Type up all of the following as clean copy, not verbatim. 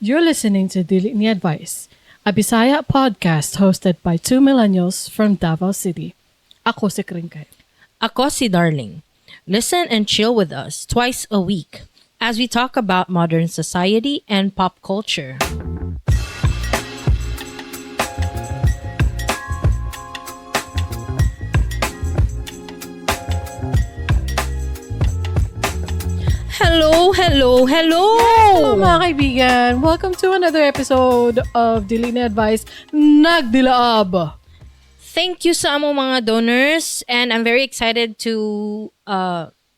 You're listening to Dili Ni Advice, a Bisaya podcast hosted by two millennials from Davao City. Ako si Kringkay. Ako si Darling. Listen and chill with us twice a week as we talk about modern society and pop culture. Hello, hello, hello! Hello, mga kaibigan! Welcome to another episode of Dili Ni Advice, Nagdilaab! Thank you sa among mga donors, and I'm very excited to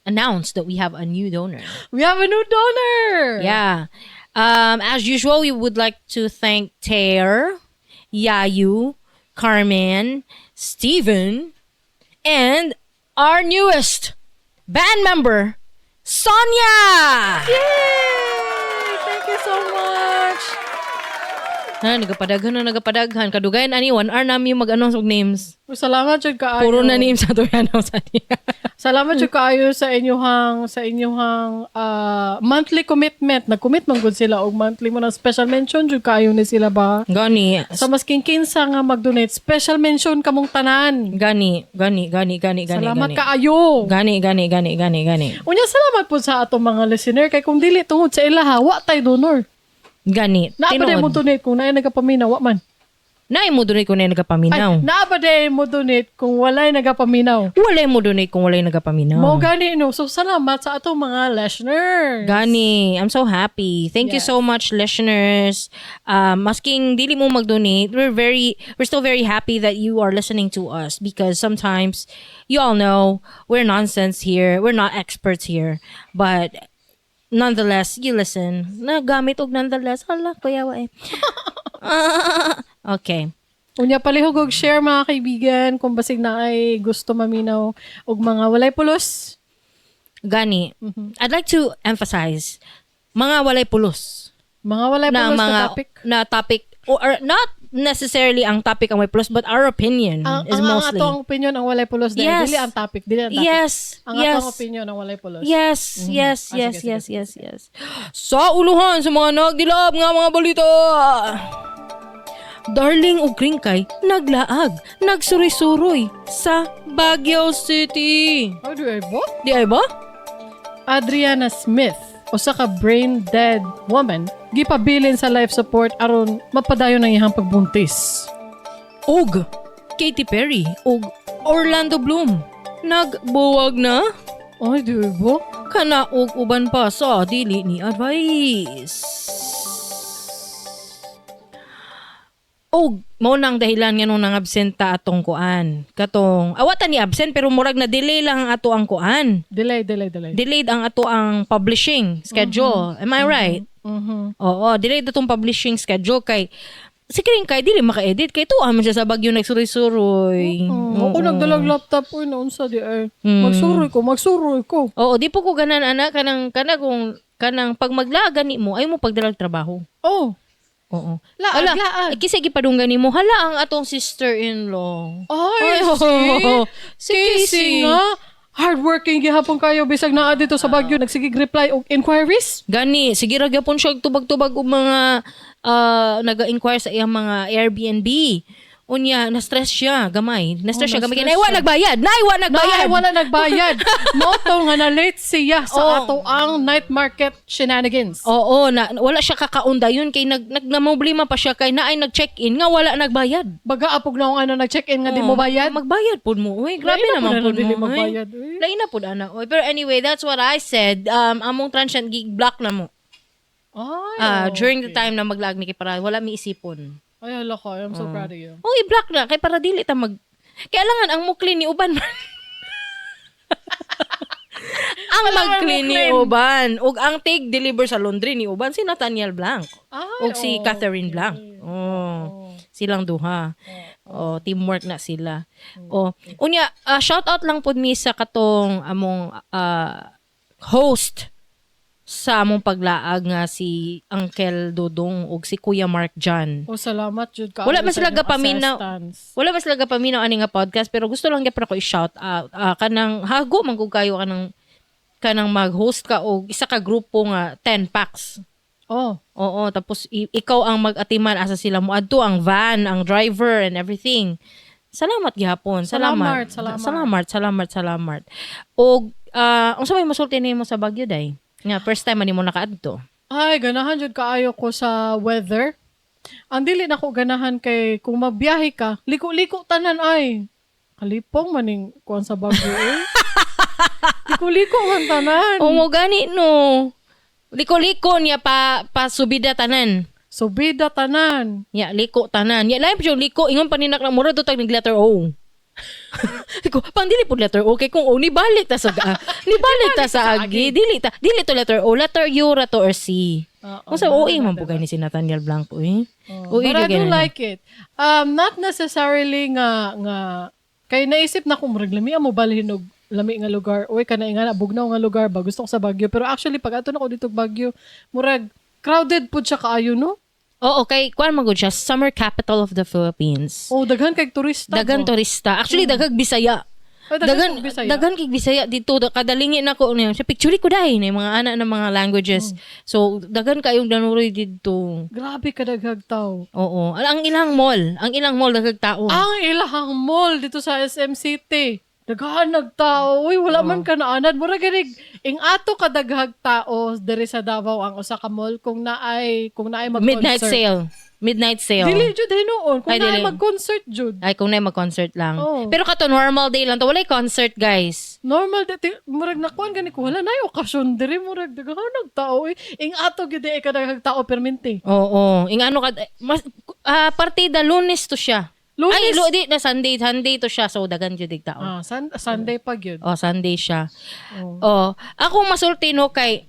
announce that we have a new donor. We have a new donor! Yeah. As usual, we would like to thank Tear, Yayu, Carmen, Steven, and our newest band member, Sonia! Yay! Thank you so much! Ha, nagapadaghan na nagapadaghan. Kadugayan ani, 1 hour nami mag-announce og names. Salamat jud kaayo. Puro na names ato announce ani. Salamat jud kaayo sa inyong monthly commitment. Nag-commit man gud sila og monthly mo na special mention jud kaayo ni sila ba? Gani. Sa masking kinsa nga mag-donate, special mention kamong tanan. Gani, gani, gani, gani, gani. Salamat gani. kaayo. Gani, gani, gani, gani, gani. Unya, salamat po sa atong mga listener kay kung dili tungod sa ilaha, wa tay donor. Gani. Naa ba day mo Tinuod. donate kung naay nagapaminaw, wa man. Naay mo donate kung naay nagapaminaw. Ay, naa ba day mo donate kung walay nagapaminaw? Walay mo donate kung walay nagapaminaw. Mao gani no. So salamat sa atong mga listeners. Gani, I'm so happy. Thank you Yes. so much, listeners. Masking dili mo mag-donate, we're still very happy that you are listening to us because sometimes you all know we're nonsense here. We're not experts here, but nonetheless, you listen. Nagamit og nonetheless. Hala, kuya wa eh. Okay. Unya, palihog og share, mga kaibigan, kung basig na ay gusto maminaw og mga walay pulos. Gani, I'd like to emphasize mga walay pulos. Mga walay Na pulos mga na topic. Na topic or not necessarily ang topic ang may plus, but our opinion Ang, is ang mostly. ato ang opinion ang walay pulos dahil Yes. dili ang topic, dili ang topic. Yes. Ang yes. atong opinion ang walay pulos. Yes, yes, Ah, yes, sige, yes, sige, yes, yes. Sa uluhan sa mga nagdilaab nga mga balita. Darling ug Kringkay naglaag, nagsuroy-suroy sa Baguio City. How do I vote? Di ay ba? Adriana Smith, usa ka brain dead woman, gipabilin sa life support aron mapadayon ang iyang pagbuntis. Og Katy Perry og Orlando Bloom nagbuwag na. Ay, di ba? Kana og uban pa sa dili ni advice. Og mao nang dahilan nganong nang absent ta atong kuan. Katong awatan ni absent pero murag na delay lang ang ato ang kuan. Delay, delay, delay. Delayed ang ato ang publishing schedule. Am I right? Mhm. Oo, delayed atong publishing schedule kay si Kring kay dili maka-edit kay tuwa man siya sa Bagyo nagsuroy-suroy. Oh, ako nagdalag laptop uy naunsa di ay. Magsuroy ko, magsuroy ko. Oo, di po ko ganan ana kanang kana kung kanang pag maglagan ni mo ay mo pagdalag trabaho. Oh, Oo. Laag, Ala, laag. Ay, kasi gipadunggan nimo hala ang atong sister-in-law. Ay, Ay, see? oo. Si Casey Casey. nga. Hardworking gihapon kayo bisag naa dito sa Baguio nagsigig reply og inquiries. Gani, sige ra gyapon siya og tubag-tubag og mga naga-inquire sa iyang mga Airbnb. Unya, na-stress siya, gamay. Na-stress Oh, siya, gamay. na-stress Nay, wa siya. nagbayad! Nay, wa nagbayad! Nay, wala nagbayad. Mao to nga na late siya sa Oo. ato ang night market shenanigans. Oo, na, wala siya kakaunda yun kay nag nagnamoblema pa siya kay naay nag-check-in nga wala nagbayad. Baga apog na akong ano nag-check-in nga di mo bayad. Magbayad pud mo. Uy, grabe Lain na naman pud na pud dili mo. Uy. magbayad, uy. Lain na pud ana. Uy. Pero anyway, that's what I said. Among transient gig block na mo. Ay, During the time na maglag ni kay para wala mi isipon. Ay, hala ko. I'm so proud of you. Oh, i-block na kay para dili ta mag kailangan ang mo clean ni uban man. Ang mag-clean ni mo-clean. uban ug ang take deliver sa laundry ni uban si Nathaniel Blanc Ay, ug si oh, Catherine Blanc. Oh. Silang duha. Oh, teamwork na sila. Oh, unya shout out lang pud mi sa katong among host sa among paglaag nga si Uncle Dodong ug si Kuya Mark John. Oh, salamat jud ka. Wala man sila gapaminaw. Assistance. Wala man sila gapaminaw ani nga podcast pero gusto lang gyud ko i-shout out kanang hago man gud kayo kanang mag-host ka og isa ka grupo nga 10 packs. Oh. Oo, tapos ikaw ang mag-atiman asa sila moadto, ang van, ang driver and everything. Salamat gihapon. Salamat. Salamat, salamat. Salamat, salamat, salamat. Og unsa may masulti nimo sa Baguio, day? Nga first time man nimo nakaadto. Ay, ganahan jud kaayo ko sa weather. Ang dili na ko ganahan kay kung magbiyahe ka, liko-liko tanan ay. Kalipong maning kuan sa Baguio eh. Liko-liko man tanan. O mo gani no. Liko-liko niya pa pa subida tanan. Subida tanan. Ya, liko tanan. Ya, lain pa yung liko. Ingon paninak na mura do tag nig letter O. Liko, pang dili po letter O kay kung O ni balik ta sa ni balik ta sa agi. Dili ta, dili to letter O, letter U ra to or C. Oo, Kung sa OA man po gani si Nathaniel Blanco eh. Oh, OA but I jud do gani. like it. Not necessarily nga kay naisip na kung murag lami mo balhin og lami nga lugar. Uy, kana nga na bugnaw nga lugar ba, gusto ko sa Baguio. Pero actually pag ato na ko dito og Baguio, murag crowded pud siya kaayo, no? Oo, kay kuan man gud siya, summer capital of the Philippines. Oh, daghan kay turista. Daghan ba? turista. Actually, daghang Bisaya. Ay, daghan Daghan kog Bisaya. daghan kay Bisaya dito. Kadalingin nako niya. Sa picture ko dai na mga ana ng mga languages. So daghan kayong danuroy didto. Grabe kadaghag tao. Oo. Ang ilang mall daghang tao. Ang ilahang mall dito sa SM City. Daghan nagtao. Uy, wala man ka naanad. Mura ganig ing ato kadaghag tao diri sa Davao ang usa ka mall kung naay mag-concert. Midnight sale. Midnight sale. Dili jud hinuon kung Ay, naay dili. mag-concert jud. Ay, kung na mag-concert lang. Oo. Pero kato normal day lang to. Walay concert, guys. Normal di murag nakuan gani ko wala nay okasyon diri, murag daghan nagtao eh. Ing ato gyud ay kadaghag tao permente. Oo. Ing ano ka mas partida Lunes to siya. Lunes? Ay, di na Sunday, Sunday to siya. So daghan jud dig tao. Ah, Sunday pa gyud. Oh, Sunday siya. Oh. Oh, ako masulti no kay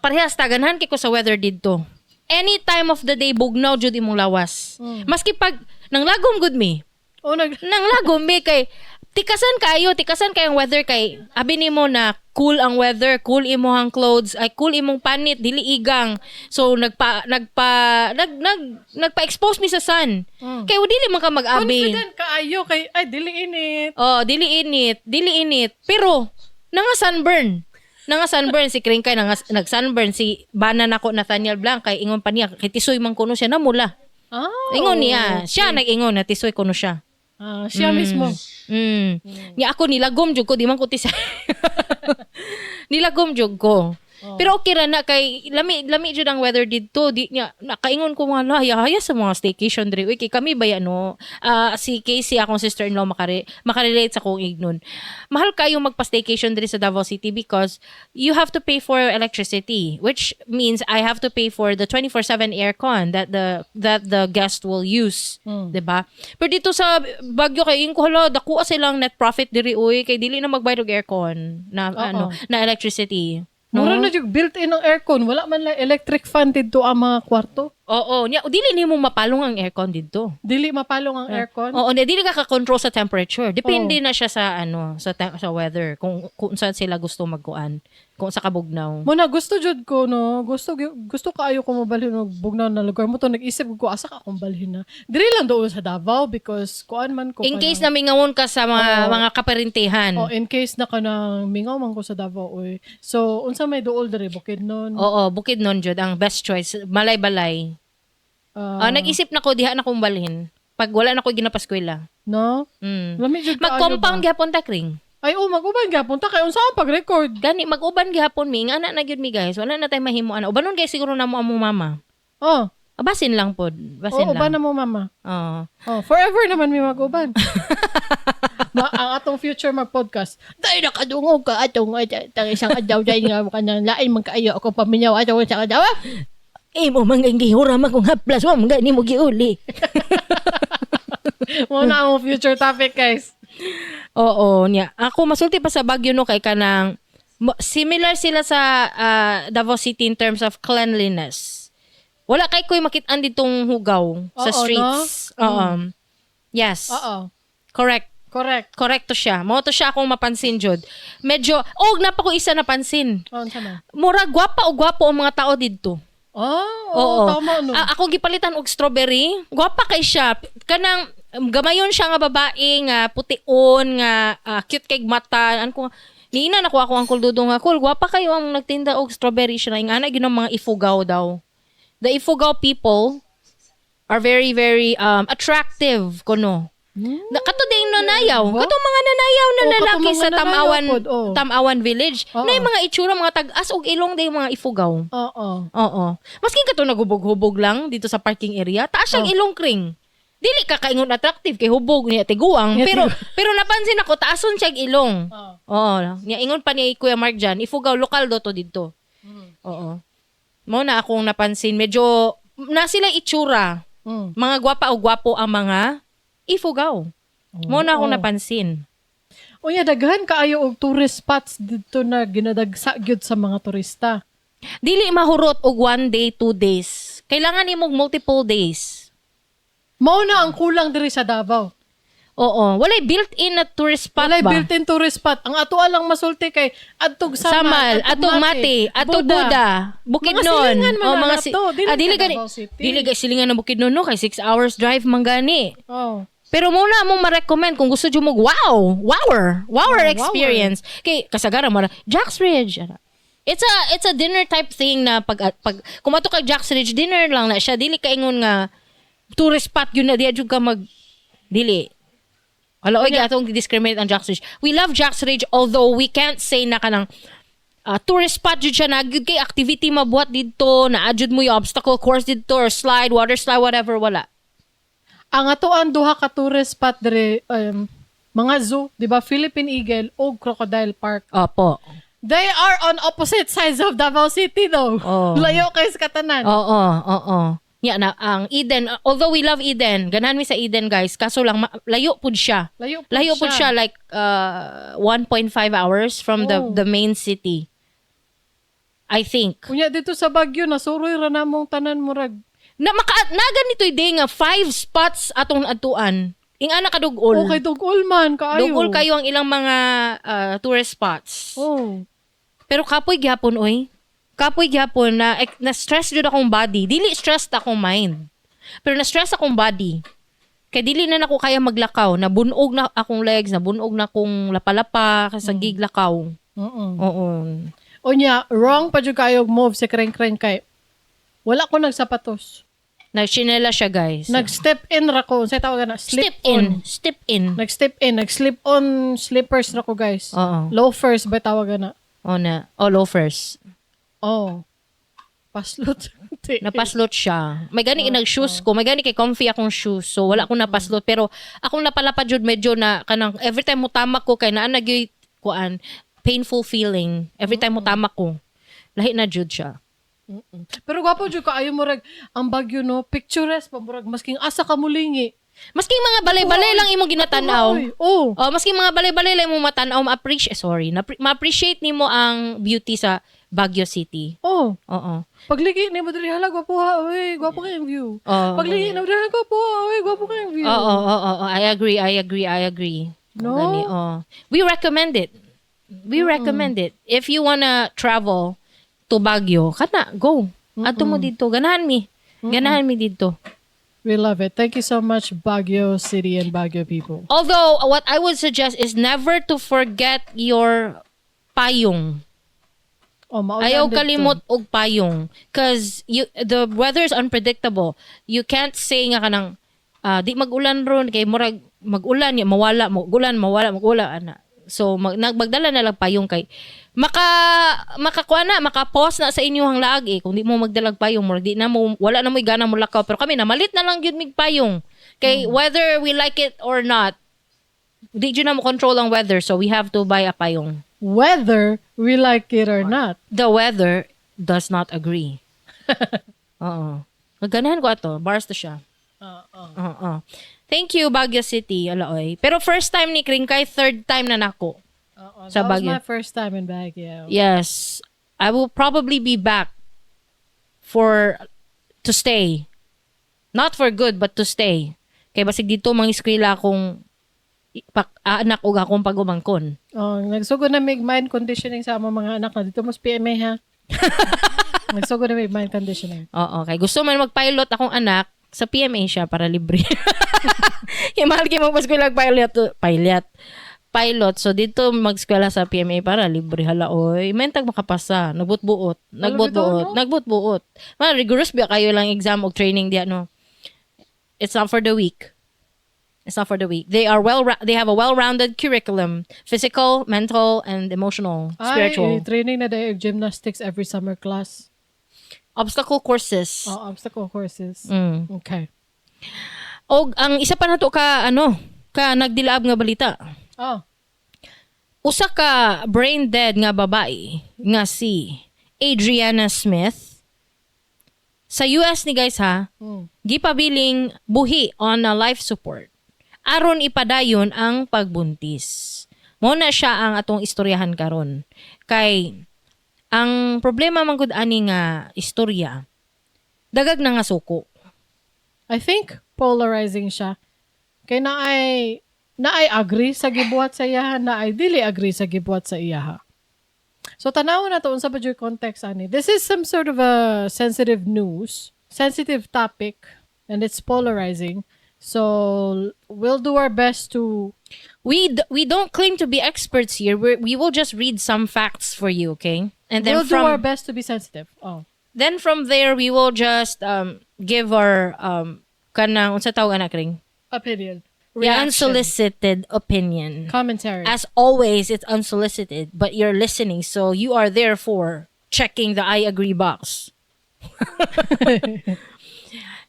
parehas taganhan kay ko sa weather didto. Any time of the day bugnaw jud imong lawas. Maski pag nang lagom gud mi. Oh, nag Nang lagom mi kay tikasan kayo, tikasan kayong weather kay abi nimo na cool ang weather, cool imong clothes, ay cool imong panit, dili igang. So nagpa nagpa nag nag nagpa-expose mi sa sun. Kay dili man ka mag-abi. Confident kaayo kay ay dili init. Oh, dili init, dili init. Pero nanga sunburn. Nanga sunburn si Kringkay, nanga nag-sunburn si bana nako Nathaniel Blanc kay ingon pa niya kay tisoy man kuno siya namula. Ah. Ingon niya, siya nag-ingon na tisoy kuno siya. Ah, siya mismo. Nya ako nilagom jud ko, di man ko tisay. Nilagom jud ko. Pero okay ra na kay lami lami jud ang weather didto. Di niya nakaingon ko mga haya haya sa mga staycation diri. Uy, kay kami ba no? Ah, si Casey akong sister-in-law makarelate sa akong ignon. Mahal kayo magpa-staycation diri sa Davao City because you have to pay for electricity, which means I have to pay for the 24/7 aircon that the guest will use, 'di ba? Pero dito sa Baguio kay ingon ko, hala, dakuha silang net profit diri uy kay dili na magbayad og aircon na ano na electricity. No? Mura na jud built-in ang aircon, wala man lang electric fan didto ang mga kwarto. Oo, nya dili nimo mapalong ang aircon didto. Dili mapalong ang aircon. Oo, dili ka ka-control sa temperature. Depende na siya sa ano, sa weather kung saan sila gusto magkuan, kung sa kabugnaw. Mo na gusto jud ko no, gusto gusto kaayo ko mobalhin og bugnaw na lugar mo to, nag-isip ko asa ka akong balhin na. Diri lang doon sa Davao because kuan man ko In case na mingawon ka sa mga kaparintihan. Oh, in case na kanang mingaw man ko sa Davao oy. So unsa may duol diri, Bukidnon? Oo, Bukidnon jud ang best choice. Malay-balay. Ah, Ah, nag-isip na ko diha na kong balhin. Pag wala na ko ginapaskwela. No? Lami jud kaayo Mag-compound ba? gihapon ta, Kring. Ay, oh, mag-uban gyapon ta kay unsa ang pag-record? Gani mag-uban gihapon mi. Ingana na gyud mi, guys. Wala na tay mahimo ana. Ubanon guys siguro na mo among mama. Oh, Ah, basin lang pod. Basin oh, uban lang. na mo mama. Oo. Oh, forever naman mi mag-uban. Ang atong future mag-podcast. Dahil nakadungog ka atong tang isang adlaw dahil nga kanang lain man kaayo ako paminyaw atong isang adlaw. Eh mo man gihura man kung haplas wa man gani mo giuli. Mo na ang future topic, guys. Oo, niya. Ako masulti pa sa Baguio no kay kanang similar sila sa Davao City in terms of cleanliness. Wala kay ko'y makit-an ditong hugaw sa Oo, streets. Oo. Yes. Oo. Correct. Correct. Correct to siya. Mao to siya akong mapansin jud. Medyo og napa ko isa napansin. Oh, unsa man? Mura gwapa o gwapo ang mga tao didto. Oh, oo, tama no. Ako gipalitan og strawberry. Gwapa kay siya. Kanang gamayon siya nga babae nga pution nga cute kay mata. An ko Niina na ko ako Uncle Dudong nga, "Cool, gwapa kayo ang nagtinda og strawberry siya." Ingana gyud ang mga Ifugao daw. The Ifugao people are very, very attractive kuno. Na kato ding nanayaw. Ba? Kato mga nanayaw na Oh, kato lalaki mga sa nanayaw Tamawan pod, oh. Tamawan Village. Oo. Na yung mga itsura, mga tag-as og ilong day mga Ifugao. Oo. Oo. Maskin kato nagubog-hubog lang dito sa parking area, taas siyang Oh. ilong, Kring. Dili ka kaingon attractive kay hubog niya tiguang, Niya pero pero napansin ako taason siyang ilong. Oo. Oo. Niya ingon pa ni Kuya Mark dyan, Ifugao lokal do to dito. Oo. Mo na akong napansin, medyo na sila itsura. Mga gwapa o gwapo ang mga Ifugao. Mo na akong Oo. napansin. Unya, daghan kaayo og tourist spots dito na ginadagsa gyud sa mga turista. Dili mahurot og one day, 2 days. Kailangan nimo og multiple days. Mao na ang kulang diri sa Davao. Oo. Walay built-in na tourist spot Walay ba? built-in tourist spot. Ang ato lang masulti kay adtog Samal, Samal, atog Mati, atog Buda, Bukidnon. Mga silingan man Oh, na mga nato. Dili ah, dili sa gani. Davao City. Dili gani silingan ng Bukidnon no kay 6 hours drive man gani. Oh. Pero muna mong ma-recommend kung gusto mo wow, wower, wower Oh, experience. Kay kasagaran mo na Jack's Ridge. Ana. It's a dinner type thing na pag kumato kag Jack's Ridge, dinner lang na siya, dili ka ingon nga tourist spot yun na diya jud ka mag dili. Wala oy atong discriminate ang Jack's Ridge. We love Jack's Ridge, although we can't say na kanang tourist spot jud siya na gyud kay activity mabuhat didto, na jud mo yung obstacle course didto or slide, water slide, whatever, wala. Ang atoan duha ka tourist spot diri, mga zoo, di ba? Philippine Eagle o Crocodile Park. Opo. They are on opposite sides of Davao City though. Oh. Layo kay sa katanan. Oo, oo. Ya na ang Eden, although we love Eden, ganahan mi sa Eden, guys, kaso lang layo pud siya. Layo pud Layo pud siya. siya, like 1.5 hours from the Oh. the main city, I think. Unya dito sa Baguio nasuroy ra namong tanan murag. Na maka na ganito'y day nga five spots atong naadtuan. Ingana ka dugol. Okay, dugol man kaayo. Dugol kayo ang ilang mga tourist spots. Oh. Pero kapoy gyapon oy. Kapoy gyapon na na stress jud akong body. Dili stressed akong mind. Pero na stress akong body. Kay dili na nako kaya maglakaw, nabunog na akong legs, nabunog na akong lapalapa sa giglakaw. Oo. Unya, wrong pa jud kayo move si Kreng Kreng kay wala ko nagsapatos. Nagchinela siya, guys. Nag-step in ra ko. Unsay tawag na? Slip Step in, on. Step in. Nag-step in, nag-slip on slippers ra ko, guys. Oo. Loafers ba tawag na? Oh na, oh, loafers. Oh. Paslot. Napaslot siya. May gani nag-shoes ko. May gani kay comfy akong shoes. So wala akong napaslot pero akong napalapa jud medyo na kanang every time mo tamak ko kay naa na gyud kuan painful feeling every time mo tamak ko. Lahi na jud siya. Pero gwapo jud kaayo murag ang Baguio no, picturesque pa murag masking asa ka mulingi. Masking mga balay-balay lang imong ginatan-aw. Uy, oh. Oh, masking mga balay-balay lang imong matan-aw, ma-appreciate, sorry, ma-appreciate nimo ang beauty sa Baguio City. Oh. Oo. Pagligi nimo diri, hala, gwapo ha, oy, gwapo kayong view. Oo. Pagligi nimo diri, hala, gwapo ha, oy, gwapo kayong view. Oo. I agree, I agree, I agree. No? Gani, oo. We recommend it. We recommend it. If you wanna travel to Baguio, kana, go. Adto mo dito. Ganahan mi. Ganahan mi dito. We love it. Thank you so much, Baguio City and Baguio people. Although, what I would suggest is never to forget your payong. Oh, maulan Ayaw dito. kalimot og payong cause the weather is unpredictable. You can't say nga kanang di mag-ulan ron kay murag mag-ulan ya mawala, mag-ulan mawala, mag-ulan ana. So magdala na lang payong kay makakuha na, maka-pause na sa inyong laag eh. Kung di mo magdalag payong, murag di na mo, wala na mo'y gana mo lakaw. Pero kami namalit na lang gyud mig payong. Kay whether we like it or not, di jud na mo control ang weather, so we have to buy a payong. Whether we like it or not. The weather does not agree. Oo. Ganahan ko ato. Bars to siya. Oo. Oo. Thank you, Baguio City. Ala, oy. Pero first time ni Kring kay third time na nako. Oo. Sa That was Baguio. my first time in Baguio. Yes. I will probably be back for to stay. Not for good, but to stay. Kay basig dito mangiskwela akong anak ug akong pagumangkon. Oh, nagsugod na mig mind conditioning sa among mga anak na dito mo sa PMA ha. Nagsugod na mig mind conditioning. Oo, kay gusto man mag-pilot akong anak, sa PMA siya para libre. Kaya mahal kayo magpaskwela pilot, pilot. Pilot. So dito mag-eskwela sa PMA para libre, hala oy. Mentag makapasa, nagbut-buot, nagbut-buot, no? Nagbut-buot. Man, rigorous ba kayo lang exam og training diya, no? It's not for the weak. It's not for the weak. They have a well-rounded curriculum, physical, mental, and emotional, spiritual. Ay, training na dahil gymnastics every summer class. Obstacle courses. Oh, obstacle courses. Okay. Og ang isa pa nato ka ano, ka nagdilaab nga balita. Oh. Usa ka brain dead nga babae nga si Adriana Smith sa US ni, guys, ha, gipabiling buhi on a life support aron ipadayon ang pagbuntis. Mo na siya ang atong istoryahan karon. Kay ang problema man gud ani nga istorya, dagag na nga suko. I think polarizing siya. Kay naay agree sa gibuhat sa iyaha, naay dili agree sa gibuhat sa iyaha. So tanaw na to unsa ba jud context ani. This is some sort of a sensitive news, sensitive topic, and it's polarizing. So we'll do our best to We don't claim to be experts here. We will just read some facts for you, okay? And then we'll do from our best to be sensitive. Oh. Then from there we will just give our kanang unsa tawag ana, Kring? Opinion. Yeah, Reaction. Unsolicited opinion. Commentary. As always, it's unsolicited, but you're listening, so you are therefore checking the "I agree" box.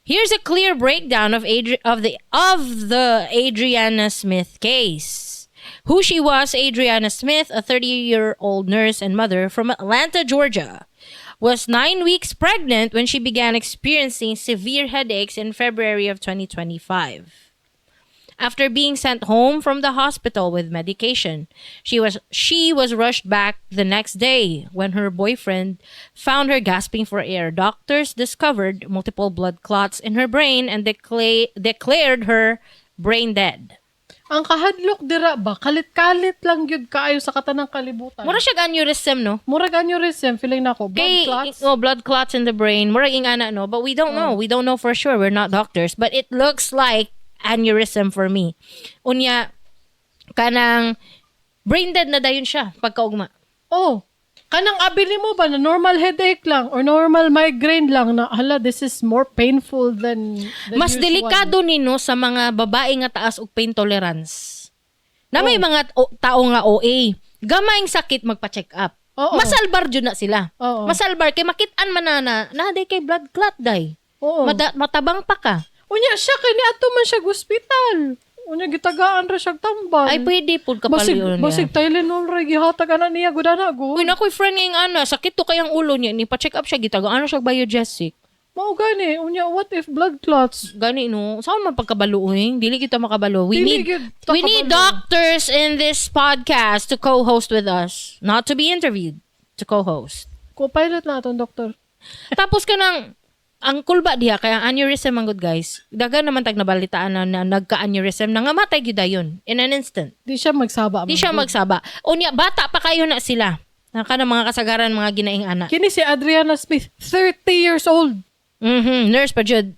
Here's a clear breakdown of the Adriana Smith case. Who she was: Adriana Smith, a 30-year-old nurse and mother from Atlanta, Georgia, was 9 weeks pregnant when she began experiencing severe headaches in February of 2025. After being sent home from the hospital with medication, she was rushed back the next day when her boyfriend found her gasping for air. Doctors discovered multiple blood clots in her brain and declared her brain dead. Ang kahadlok dira ba, kalit-kalit lang gyud kaayo sa katanang kalibutan. Mura siya aneurysm, no? Murag aneurysm, feeling nako. Blood Kay, clots. Oh, blood clots in the brain. Murag ingana, no? But we don't know. We don't know for sure. We're not doctors. But it looks like aneurysm for me. Unya, kanang brain dead na dayon siya pagkaugma. Oh, kanang abili mo ba na normal headache lang or normal migraine lang na, hala, this is more painful than Mas usual. Delikado ni, no, sa mga babae nga taas og pain tolerance. Na may mga tao nga OA, gamayng sakit magpa-check up. Masalbar jud na sila. Masalbar kay makit-an man na na, na day kay blood clot day. Matabang pa ka. Unya siya kay niadto man siya ospital. Unya gitagaan ra siya tambal. Ay, pwede pud basig, kapalion niya. basig Tylenol ra gihatag ana niya gudana go. Uy, na ako'y friend ngayong ana, sakit to kayang ulo niya, ni pa-check up siya, gitagaan siya Biogesic. Mao gani, unya what if blood clots? Gani, no, saan man pagkabalo eh? Dili kita makabalo. We Dili need gyud we need takabalo. Doctors in this podcast to co-host with us, not to be interviewed, to co-host. Co-pilot na atong doktor. Tapos kanang ang kulba diha kaya ang aneurysm man gud, guys. Dagan naman tag nabalitaan na nagka-aneurysm na nga matay gyud dayon in an instant. Di siya magsaba. Di siya man gud. Magsaba. Unya bata pa kayo na sila. Naka ng mga kasagaran mga ginaing ana. Kini si Adriana Smith, 30 years old. Nurse pa jud.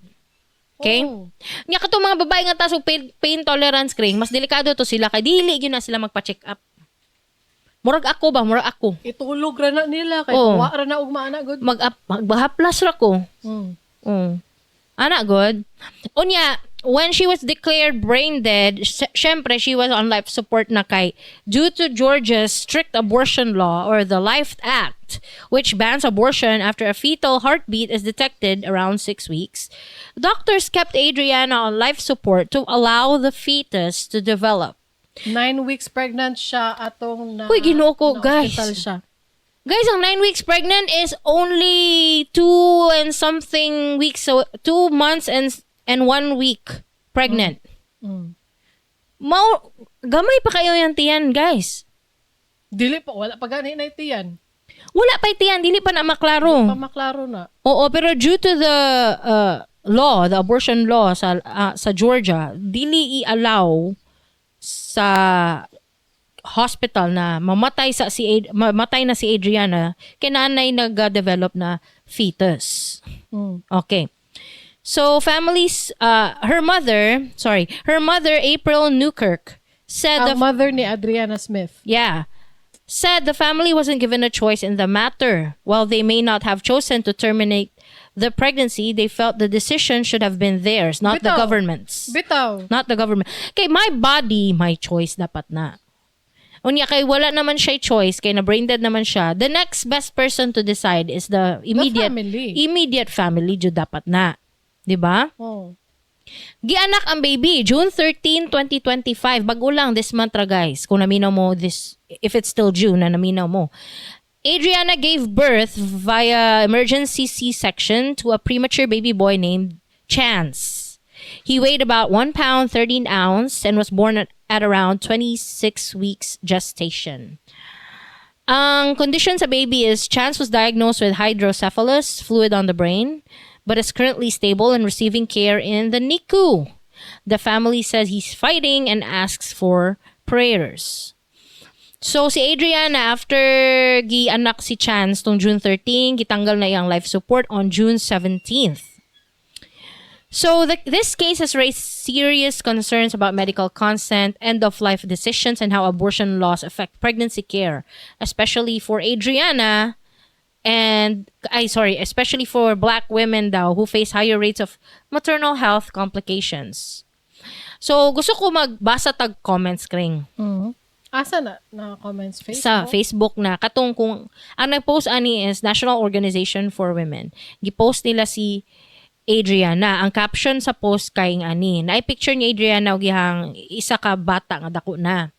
Okay? Oh. Nya katong mga babae nga taas og pain tolerance, Kring, mas delikado to sila kay dili gyud na sila magpa-check up. Murag ako ba, murag ako. Itulog ra na nila kay wa ra na ugma ana gud. Maghaplas ra ko. Ana good. Unya, when she was declared brain dead, syempre she was on life support na kay due to Georgia's strict abortion law or the Life Act, which bans abortion after a fetal heartbeat is detected around 6 weeks. Doctors kept Adriana on life support to allow the fetus to develop. 9 weeks pregnant siya atong na Uy, Ginoo ko, na guys. hospital siya. Guys, ang 9 weeks pregnant is only two and something weeks, so 2 months and 1 week pregnant. Mao, gamay pa kayo yung tiyan, guys. Dili pa, wala pa gani na tiyan. Wala pa tiyan, dili pa na maklaro. Pa maklaro na. Oo, pero due to the law, the abortion law sa Georgia, dili i-allow sa hospital na mamatay na si Adriana kay naanay nag-develop na fetus. Okay. So families, her mother, sorry, her mother, April Newkirk, Said the Ang mother ni Adriana Smith. Yeah. Said the family wasn't given a choice in the matter. While they may not have chosen to terminate the pregnancy, they felt the decision should have been theirs, not the Bitaw. Government's. Bitaw. Not the government. Kay my body, my choice dapat na. Unya kay wala naman siya choice, kay na brain dead naman siya. The next best person to decide is the immediate family. Immediate family jud dapat na. 'Di ba? Oh. Gianak ang baby June 13, 2025. Bago lang this month ra, guys. Kung naminaw mo this, if it's still June na naminaw mo. Adriana gave birth via emergency C-section to a premature baby boy named Chance. He weighed about 1 pound 13 ounce and was born at around 26 weeks gestation. Ang condition sa baby is Chance was diagnosed with hydrocephalus, fluid on the brain, but is currently stable and receiving care in the NICU. The family says he's fighting and asks for prayers. So si Adriana, after gi-anak si Chance tong June 13, gitanggal na iyang life support on June 17th. So this case has raised serious concerns about medical consent, end-of-life decisions, and how abortion laws affect pregnancy care, especially for Adriana and, ay, sorry, especially for Black women daw who face higher rates of maternal health complications. So gusto ko magbasa tag comments, Kring. Asa na na comments, Facebook? Sa Facebook na katong kung ang nag-post ani is National Organization for Women. Gi-post nila si Adriana. Ang caption sa post kay ani, na picture ni Adriana og iyang isa ka bata nga dako na.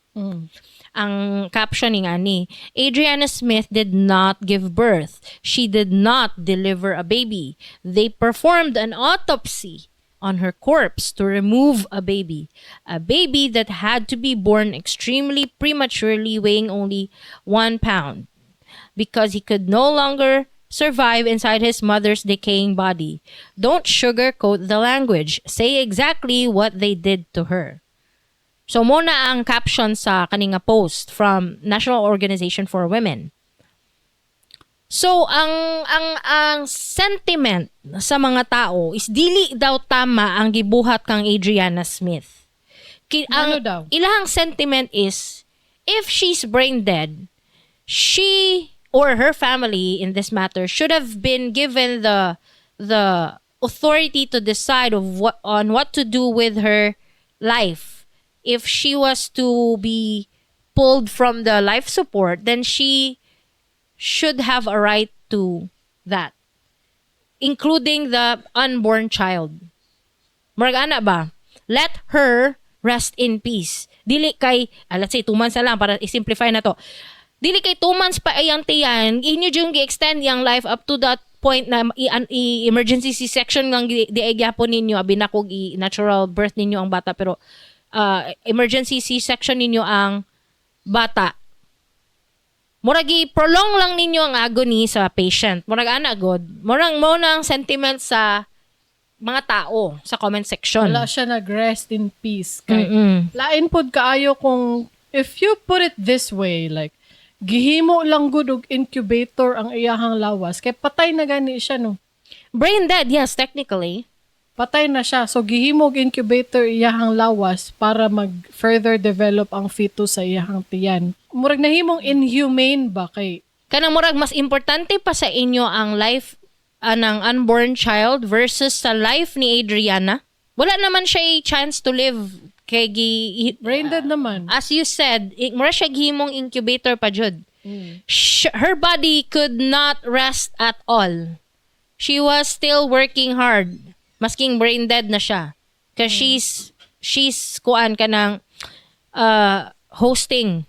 Ang caption ni ani, "Adriana Smith did not give birth. She did not deliver a baby. They performed an autopsy on her corpse to remove a baby. A baby that had to be born extremely prematurely, weighing only 1 pound, because he could no longer survive inside his mother's decaying body. Don't sugarcoat the language. Say exactly what they did to her." So mao na ang caption sa kaninga post from National Organization for Women. So ang sentiment sa mga tao is dili daw tama ang gibuhat kang Adriana Smith. Ano Ang daw? Ilahang sentiment is if she's brain dead, she or her family in this matter should have been given the authority to decide of what on what to do with her life. If she was to be pulled from the life support, then she should have a right to that, including the unborn child. Murag ana ba? Let her rest in peace. Dili kay, let's say, 2 months na lang para i-simplify na to. Dili kay 2 months pa iyang tiyan, inyo yung gi-extend iyang life up to that point na i-emergency C-section lang di ay gyapon ninyo, abi na kog i-natural birth ninyo ang bata, pero emergency C-section ninyo ang bata. Murag i-prolong lang ninyo ang agony sa patient. Murag ana god. Murag mao na ang sentiment sa mga tao sa comment section. Wala siya nag-rest in peace. Kay, lain pod kaayo kung, if you put it this way, like, gihimo lang gud og incubator ang iyahang lawas. Kay patay na gani siya, no? Brain dead, yes, technically. Patay na siya. So, gihimo og incubator iyahang lawas para mag further develop ang fetus sa iyahang tiyan. Murag nahimong inhumane ba kay Kanang murag mas importante pa sa inyo ang life ng unborn child versus sa life ni Adriana. Wala naman siya chance to live kay gi Brain dead naman. As you said, mura siya gihimong incubator pa jud. Her body could not rest at all. She was still working hard. Masking brain dead na siya. Cause she's kuan kanang hosting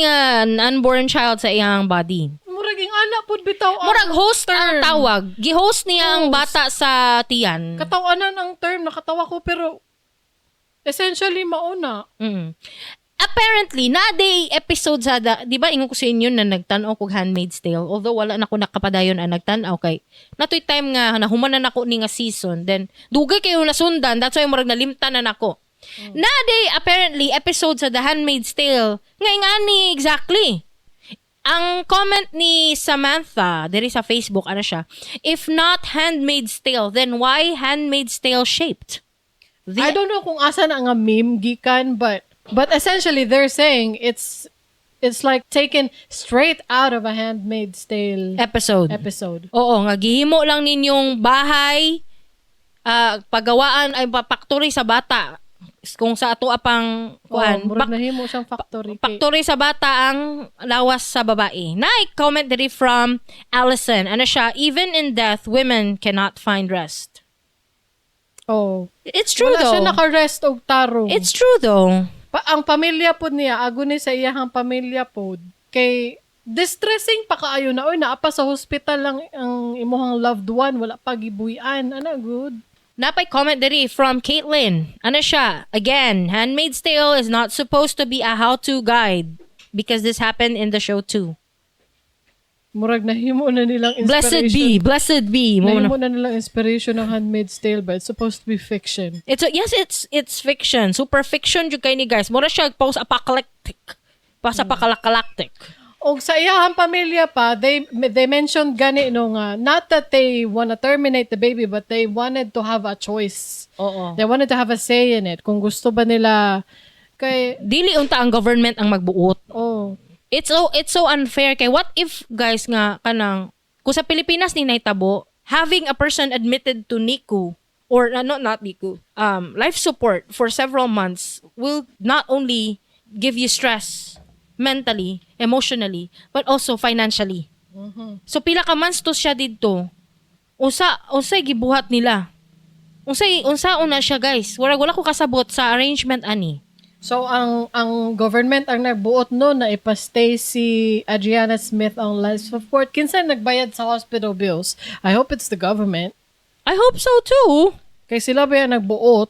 an unborn child sa iyang body. Murag ing ana pud bitaw ang Murag host ang term. Tawag. Gi-host niya ang Host. Bata sa tiyan. Katawanan ang term, nakatawa ko, pero essentially mauna. Apparently, naa day episode sa da, di ba ingon ko sa inyo na nagtan-aw kog Handmaid's Tale, although wala na ko nakapadayon ang nagtan-aw kay natoy time nga nahuman na nako ni nga season, then dugay kayo nasundan, that's why murag nalimtan na nako. Naa day apparently episode sa The Handmaid's Tale nga ingani exactly. Ang comment ni Samantha diri sa Facebook, ano siya, "If not Handmaid's Tale, then why Handmaid's Tale shaped?" I don't know kung asa na nga meme gikan, but essentially they're saying it's like taken straight out of a Handmaid's Tale episode. Episode. Oo, nga gihimo lang ninyong bahay, pagawaan ay factory sa bata. Kung sa ato apang kuan, Oh, murag nahimo siyang factory. Factory sa bata ang lawas sa babae. Naay comment diri from Allison. Ano siya? "Even in death, women cannot find rest." Oh. It's true Wala though. siya naka-rest og tarong. It's true though. Ang pamilya pod niya, agony sa iyahang pamilya pod. Kay distressing pa kaayo na, oy, naa pa sa hospital lang ang imuhang loved one, wala pa gibuhian. Ana good. Napay comment diri from Caitlin. Ano siya? "Again, Handmaid's Tale is not supposed to be a how-to guide because this happened in the show too." Murag nahimo na nilang inspiration. Blessed be, blessed be. Mo na. Nahimo na nilang inspiration ng Handmaid's Tale, but it's supposed to be fiction. Yes, it's fiction. Super fiction jud kay ni, guys. Mura siya post-apocalyptic. Post-apocalyptic. Og sa iyahang pamilya pa, they mentioned gani no nga, not that they wanna terminate the baby, but they wanted to have a choice. Oo. They wanted to have a say in it. Kung gusto ba nila kay Dili unta ang government ang magbuot. Oh. It's so unfair kay what if, guys, nga kanang kung sa Pilipinas ni nahitabo, having a person admitted to NICU or no, not NICU, life support for several months will not only give you stress mentally, emotionally, but also financially. So pila ka months to siya didto? Unsa unsay gibuhat nila? Unsay unsa una siya, guys? Wala ko kasabot sa arrangement ani. So ang government ang nagbuot no na ipastay si Adriana Smith on life support. Kinsa nagbayad sa hospital bills? I hope it's the government. I hope so too. Kay sila ba yung nagbuot?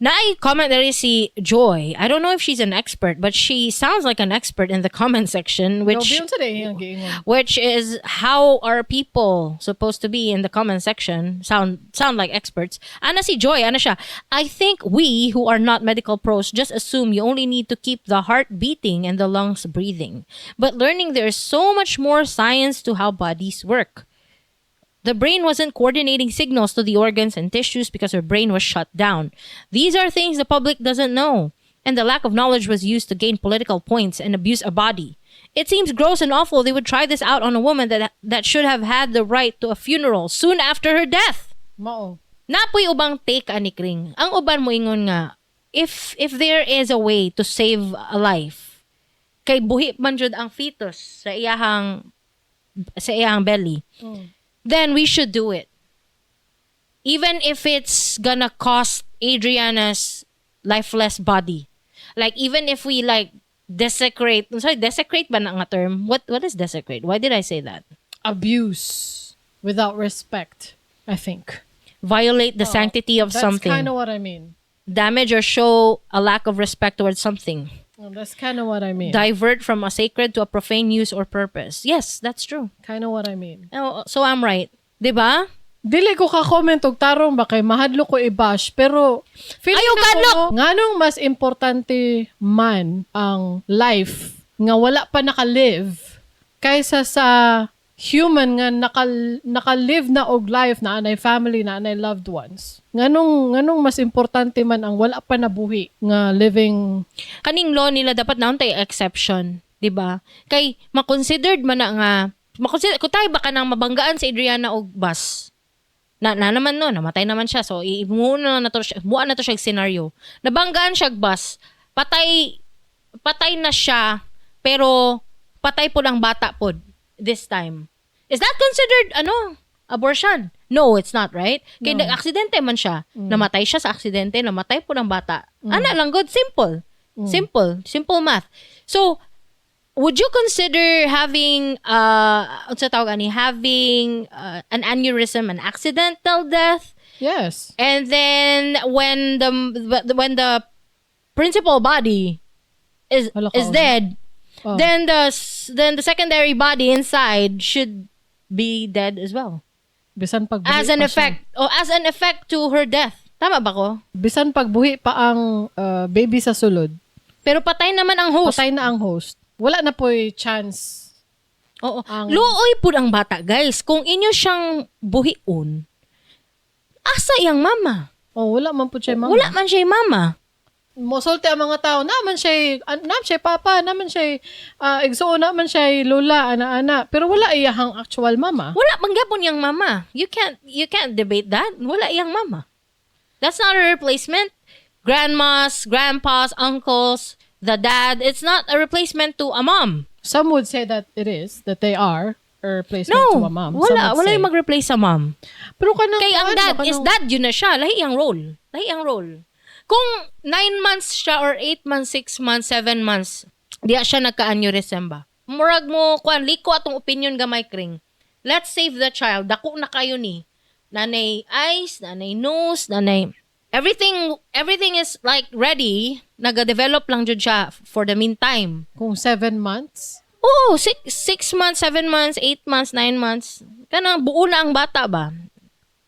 Naay comment there si Joy. I don't know if she's an expert, but she sounds like an expert in the comment section, Which, which no, unsa diay ang giingon? Which is how are people supposed to be in the comment section? Sound like experts. Ana si Joy, ana siya, "I think we who are not medical pros just assume you only need to keep the heart beating and the lungs breathing. But learning there is so much more science to how bodies work. The brain wasn't coordinating signals to the organs and tissues because her brain was shut down. These are things the public doesn't know. And the lack of knowledge was used to gain political points and abuse a body. It seems gross and awful they would try this out on a woman that should have had the right to a funeral soon after her death." Mao. Napoy ubang take ani, Kring. Ang uban mo ingon nga if there is a way to save a life, kay buhi man jud ang fetus sa iyahang belly, then we should do it. Even if it's gonna cost Adriana's lifeless body. Like, even if we, like, desecrate, sorry, desecrate ba na nga term? What is desecrate? Why did I say that? Abuse without respect, I think. Violate the sanctity of That's something. kind of what I mean. Damage or show a lack of respect towards something. Oh, that's kind of what I mean. Divert from a sacred to a profane use or purpose. Yes, that's true. Kind of what I mean. Oh, so I'm right. 'Di ba? Dili ko ka-comment og tarong ba kay mahadlok ko i-bash, pero feeling Ayaw, na ko, kadlok! Nganong mas importante man ang life nga wala pa naka-live kaysa sa human nga naka-live na og life na anay family na anay loved ones? Nganong mas importante man ang wala pa nabuhi nga living? Kaning law nila dapat naon tay exception, 'di ba? Kay ma-considered man na nga ma-consider kung tayo ba kanang mabanggaan sa Adriana og bus. Na naman no, namatay naman siya. So imuuna na to siya, muan na to siya og scenario. Nabanggaan siya og bus, patay patay na siya, pero patay po ang bata pod this time. Is that considered ano, abortion? No, it's not, right? Kay No. nag-aksidente man siya. Namatay siya sa aksidente, namatay po ng bata. Ana lang good, simple. Simple, simple math. So, would you consider having unsa tawag ani, having an aneurysm an accidental death? Yes. And then when the principal body is Hala ka, is oh. dead, Oh. then the secondary body inside should be dead as well. Bisan pag As an effect, or as an effect to her death. Tama ba ko? Bisan pagbuhi pa ang baby sa sulod, Pero patay naman ang host. Patay na ang host. Wala na po'y chance. Oo. Ang Luoy pud ang bata, guys. Kung inyo siyang buhion, asa iyang mama? Oh, wala man pud siya mama. Wala man siya mama. Mosulti ang mga tao, naman siya, naman siya papa, naman siya igsuon, naman siya lola, ana-ana. Pero wala iyahang actual mama. Wala man gapon yang mama. You can't debate that. Wala iyang mama. That's not a replacement. Grandmas, grandpas, uncles, the dad, it's not a replacement to a mom. Some would say that it is, that they are a replacement No, to a mom. wala, Some would wala say. yung mag-replace sa mom. Pero kanang Kay ang kuan dad ba, is kanang- dad yun na siya. Lahi ang role. Lahi ang role. Kung 9 months siya or 8 months, 6 months, 7 months, diya siya nagka-aneurysm ba? Murag mo, kuan, liko atong opinion gamay, kring. Let's save the child. Dako na kayo ni. Nanay eyes, nanay nose, nanay everything, everything is like ready. Naga-develop lang jud siya for the meantime. Kung 7 months, Oo, 6 months, 7 months, 8 months, 9 months. Kanang buo na ang bata ba?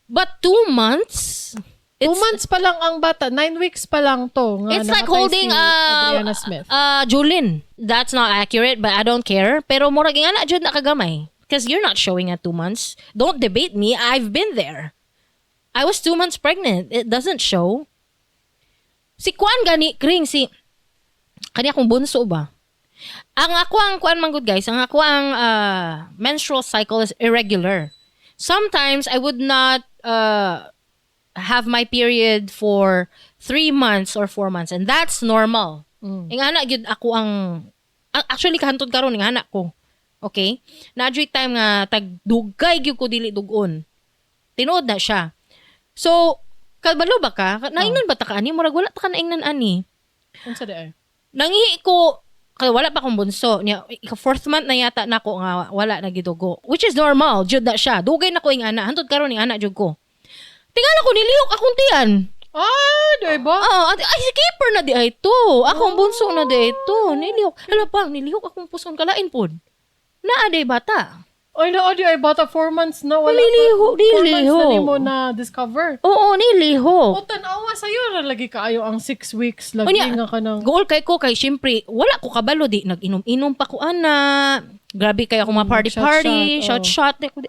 But 2 months? 2 months pa lang ang bata, 9 weeks pa lang to. Nga It's like namatay holding si Adriana Smith. Julin. That's not accurate, but I don't care. Pero murag nga na jud na kagamay. Because you're not showing at 2 months. Don't debate me. I've been there. I was 2 months pregnant. It doesn't show. Si Kwan gani, kring, si kani akong bunso ba? Ang ako ang kuan man gud, guys, ang ako ang menstrual cycle is irregular. Sometimes I would not have my period for 3 months or 4 months and that's normal. Ingana gyud ako ang actually kahantod karon ingana ko. Okay? Naa juy time nga tag dugay gyud ko dili dugon. Tinuod na siya. So, kabalo ba ka? Naingnan ba ta ka ani? Murag wala ta ka naingnan ani. Unsa di ay? Nangihi ko kay wala pa akong bunso niya, ika fourth month na yata nako nga wala na gidugo, which is normal jud na siya. Dugay na ko ing ana, hantod karon ing ana jud ko. Tingala ko nilihok akong tiyan. Ah, di ba? Ah, ay, si keeper na di ay to. Akong bunso na di ay to. Nilihok. Hala pa, nilihok akong puson, kalain pod. Naa day bata. Ay, naa di ay bata, 4 months na. Wala Nilihok, pa. 4 months na nilihok. nimo na discover. Oo, nilihok. O tanawa sa'yo ra lagi kaayo ang 6 weeks lagi Unya, nga kanang Goal kay ko kay syempre wala ko kabalo, di nag-inom-inom pa ko ana. Grabe kay ako mga party shot, party, shot, shot oh. shot.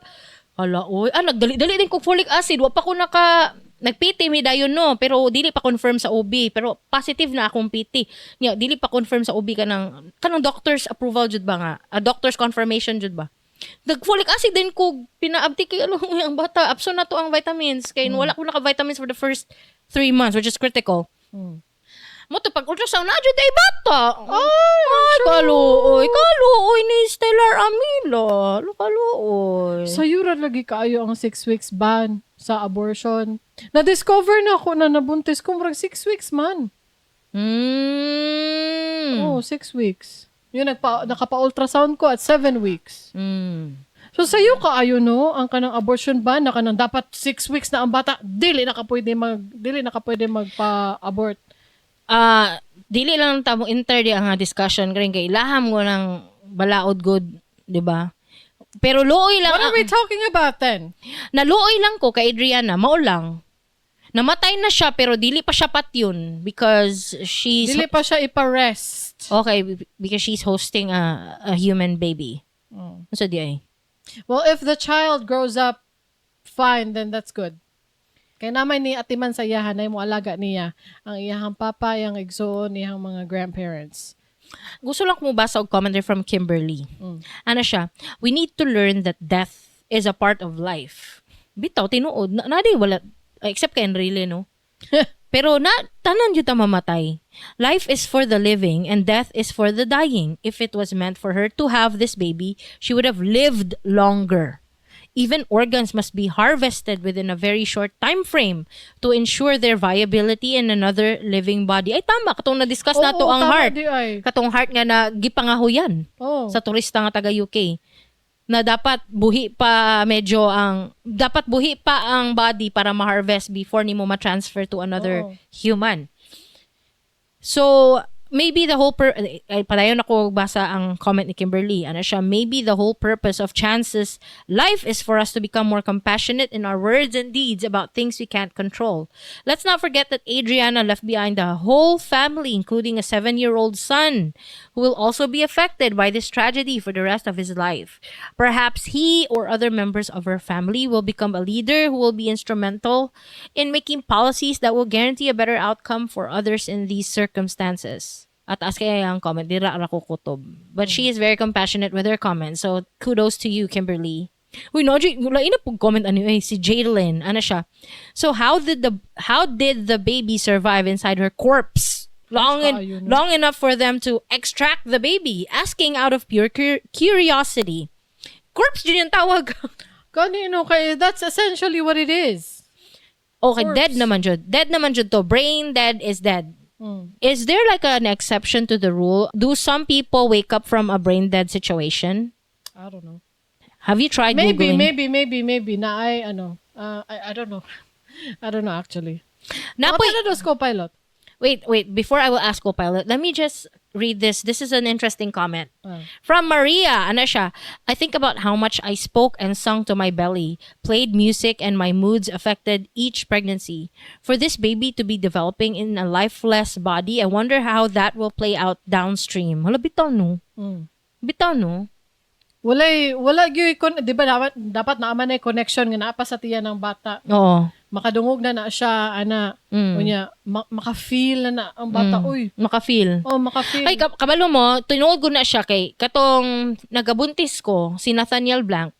Hala oy, nagdali-dali din ko folic acid, wa pa ko naka nag-PT mi dayon no, pero dili pa confirm sa OB, pero positive na akong PT. Nya dili pa confirm sa OB kanang doctor's approval jud ba nga? A doctor's confirmation jud ba? Nag folic acid din ko pinaabti kay ano ang bata, abso na to ang vitamins kay wala ko naka vitamins for the first 3 months, which is critical. Mo to pag ultrasound na jud ay bata. Ay, kaluoy, kaluoy ni Stellar Amila. Lo kaluoy. Sa'yo ra lagi kaayo ang 6 weeks ban sa abortion. Na-discover na ako na nabuntis ko murag 6 weeks man. Oh, 6 weeks. Yun, nakapa-ultrasound ko at 7 weeks. So sa'yo kaayo no, ang kanang abortion ban na kanang dapat 6 weeks na ang bata, dili na ka pwede magpa-abort. Ah, dili lang ta mo enter di ang nga discussion kay kay ilaham ko ng balaod good, di ba? Pero luoy lang What are we talking about then? Naluoy lang ko kay Adriana, mao lang. Namatay na siya pero dili pa siya patyon because she's Dili pa siya ipa-rest. Okay because she's hosting a human baby. So di ay. Well, if the child grows up fine, then that's good. Kay namay ni atiman sa iyahan, nay mo alaga niya ang iyahang papa, iyang igsoon, iyang mga grandparents. Gusto lang ko mobasa og commentary from Kimberly. Ano siya? "We need to learn that death is a part of life." Bitaw, tinuod. Na di, wala, except kay Enrile, no? Pero na, tanan jud ta mamatay. "Life is for the living and death is for the dying. If it was meant for her to have this baby, she would have lived longer. Even organs must be harvested within a very short time frame to ensure their viability in another living body." Ay tama, katong na-discuss na to Oo, ang tama heart. di ay. Katong heart nga na gipangahuyan sa turista nga taga UK na dapat buhi pa medyo ang dapat buhi pa ang body para ma-harvest before nimo ma-transfer to another human. So, Maybe the whole per ay, padayon ako basa ang comment ni Kimberly. Ano siya, "Maybe the whole purpose of Chance's life is for us to become more compassionate in our words and deeds about things we can't control. Let's not forget that Adriana left behind a whole family, including a 7-year-old son, who will also be affected by this tragedy for the rest of his life. Perhaps he or other members of her family will become a leader who will be instrumental in making policies that will guarantee a better outcome for others in these circumstances." At taas kaya ang comment, dira ra ko kutob. But she is very compassionate with her comments. So kudos to you, Kimberly. Uy, no, lain na pug comment ano eh, si Jadelyn. Ano siya? "So how did the baby survive inside her corpse Kaayo, no? long enough for them to extract the baby? Asking out of pure curiosity." Corpse din yung tawag. Gani no kay that's essentially what it is. Okay, Corpse. Dead naman jud. Dead naman jud to. Brain dead is dead. Is there like an exception to the rule? Do some people wake up from a brain dead situation? I don't know. Have you tried Maybe, Googling? Maybe, maybe, maybe na ay ano, I don't know. I don't know, actually. Napoy, What na co-pilot? Wait, wait. Before I will ask Copilot, let me just read this. This is an interesting comment. Ah. From Maria, ano siya, "I think about how much I spoke and sung to my belly, played music, and my moods affected each pregnancy. For this baby to be developing in a lifeless body, I wonder how that will play out downstream." Hala, bitaw no. Bitaw no. Walay wala gyud kon, di ba dapat naa man ay connection nga naa pa sa tiyan ng bata. Oo. Makadungog na na siya ana. Unya maka-feel na na ang bata, uy. Maka-feel. Oh, maka-feel. Ay, kabalo mo, tinuod ko na siya kay katong nagabuntis ko, si Nathaniel Blanc,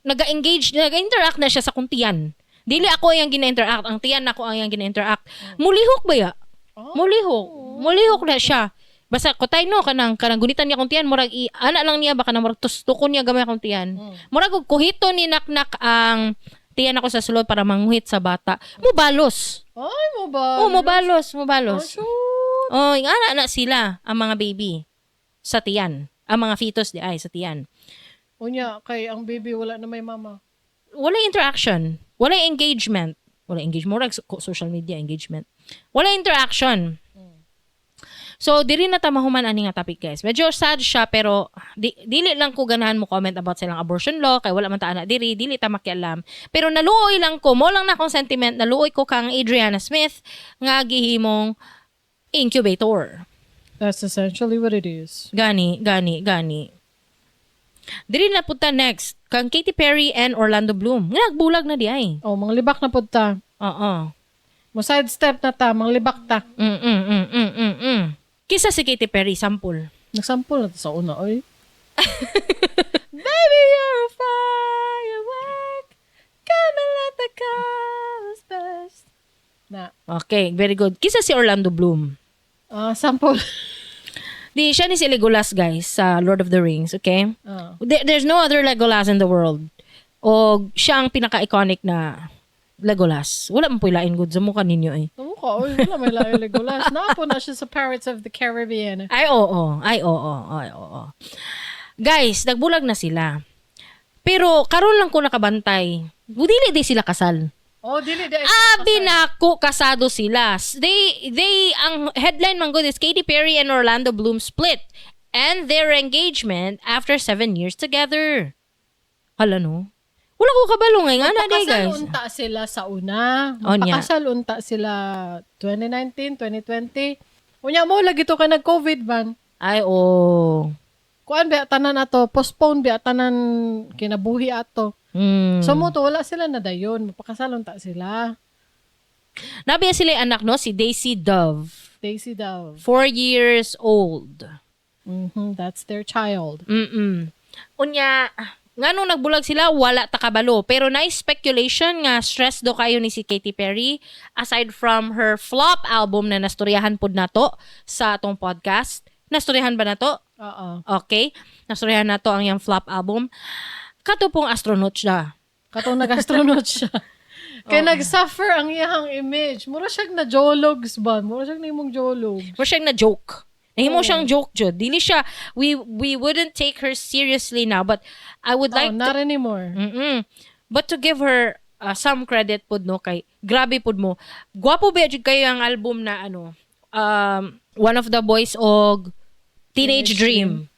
naga-engage, naga-interact na siya sa kong tiyan. Dili ako ang gina-interact, ang tiyan nako ang iyang gina-interact. Mulihok ba ya? Oh. Mulihok. Mulihok na siya. Basta kutay no kanang gunitan niya akong tiyan, murag i ana lang niya ba kanang murag tustukon niya gamay akong tiyan. Murag og kuhito ni naknak ang tiyan ako sa sulod para manguhit sa bata. Mubalos. Ay, mo ba? Oh, mubalos, mubalos. Oh, shoot. Oh, yung ana na sila ang mga baby sa tiyan. Ang mga fetus di ay sa tiyan. Unya kay ang baby wala na may mama. Wala interaction. Wala engagement. Wala engagement. Murag social media engagement. Wala interaction. So, diri na ta mahuman ani nga topic, guys. Medyo sad siya pero dili lang ko ganahan mo comment about silang abortion law kay wala man ta ana diri, dili ta makialam. Pero naluoy lang ko, mo lang na akong sentiment, naluoy ko kang Adriana Smith nga gihimong incubator. That's essentially what it is. Gani, gani, gani. Diri na punta next kang Katy Perry and Orlando Bloom. Nga nagbulag na di ay. Oh, mga libak na pud ta. Oo. Mo sidestep na ta, mga libak ta. Kisa si Katy Perry sample. Nagsample na ta sa una, oy. Baby, you're a firework. Come and let the colors burst. Na. Okay, very good. Kisa si Orlando Bloom. Ah, sample. Di siya ni si Legolas, guys, sa Lord of the Rings, okay? Ah. There's no other Legolas in the world. O siya ang pinaka-iconic na Legolas. Wala man po'y lain good sa mukha ninyo eh. Sa mukha, oy, wala may lain Legolas. Naa po na siya sa Pirates of the Caribbean. Ay, oo. Ay, oo. Ay, oo. Guys, nagbulag na sila. Pero karon lang ko nakabantay. Dili di sila kasal. Oh, dili di. Abi nako, kasado sila. They ang headline man gud is "Katy Perry and Orlando Bloom split and their engagement after 7 years together." Hala no. Wala ko kabalo nga nga na di, Magpakasal guys. Unta sila sa una. Oh, nya. Magpakasal unta sila 2019, 2020. Unya mo lagi to ka nag-COVID ban. Ay oh. Kuan ba tanan ato, postpone ba tanan kinabuhi ato. So mo to wala sila na dayon, mapakasal unta sila. Nabiya sila yung anak no, si Daisy Dove. Daisy Dove. 4 years old. That's their child. Unya, nganong nagbulag sila, wala ta kabalo. Pero nice speculation nga stress do kayo ni si Katy Perry aside from her flop album na nastoryahan pod nato sa atong podcast. Nastoryahan ba nato? Oo. Okay. Nastoryahan nato ang iyang flop album. Kato pong astronaut siya. Katong nag-astronaut siya. Kay nag-suffer ang iyang image. Mura siyang na jologs ba? Mura siyang nimong jolog. Mura siyang na joke. Nahimo siyang joke jud. Dili siya, we wouldn't take her seriously now, but I would like Oh, to not anymore. But to give her some credit pud no kay grabe pud mo. Gwapo ba jud kayo ang album na ano, One of the boys og Teenage Dream.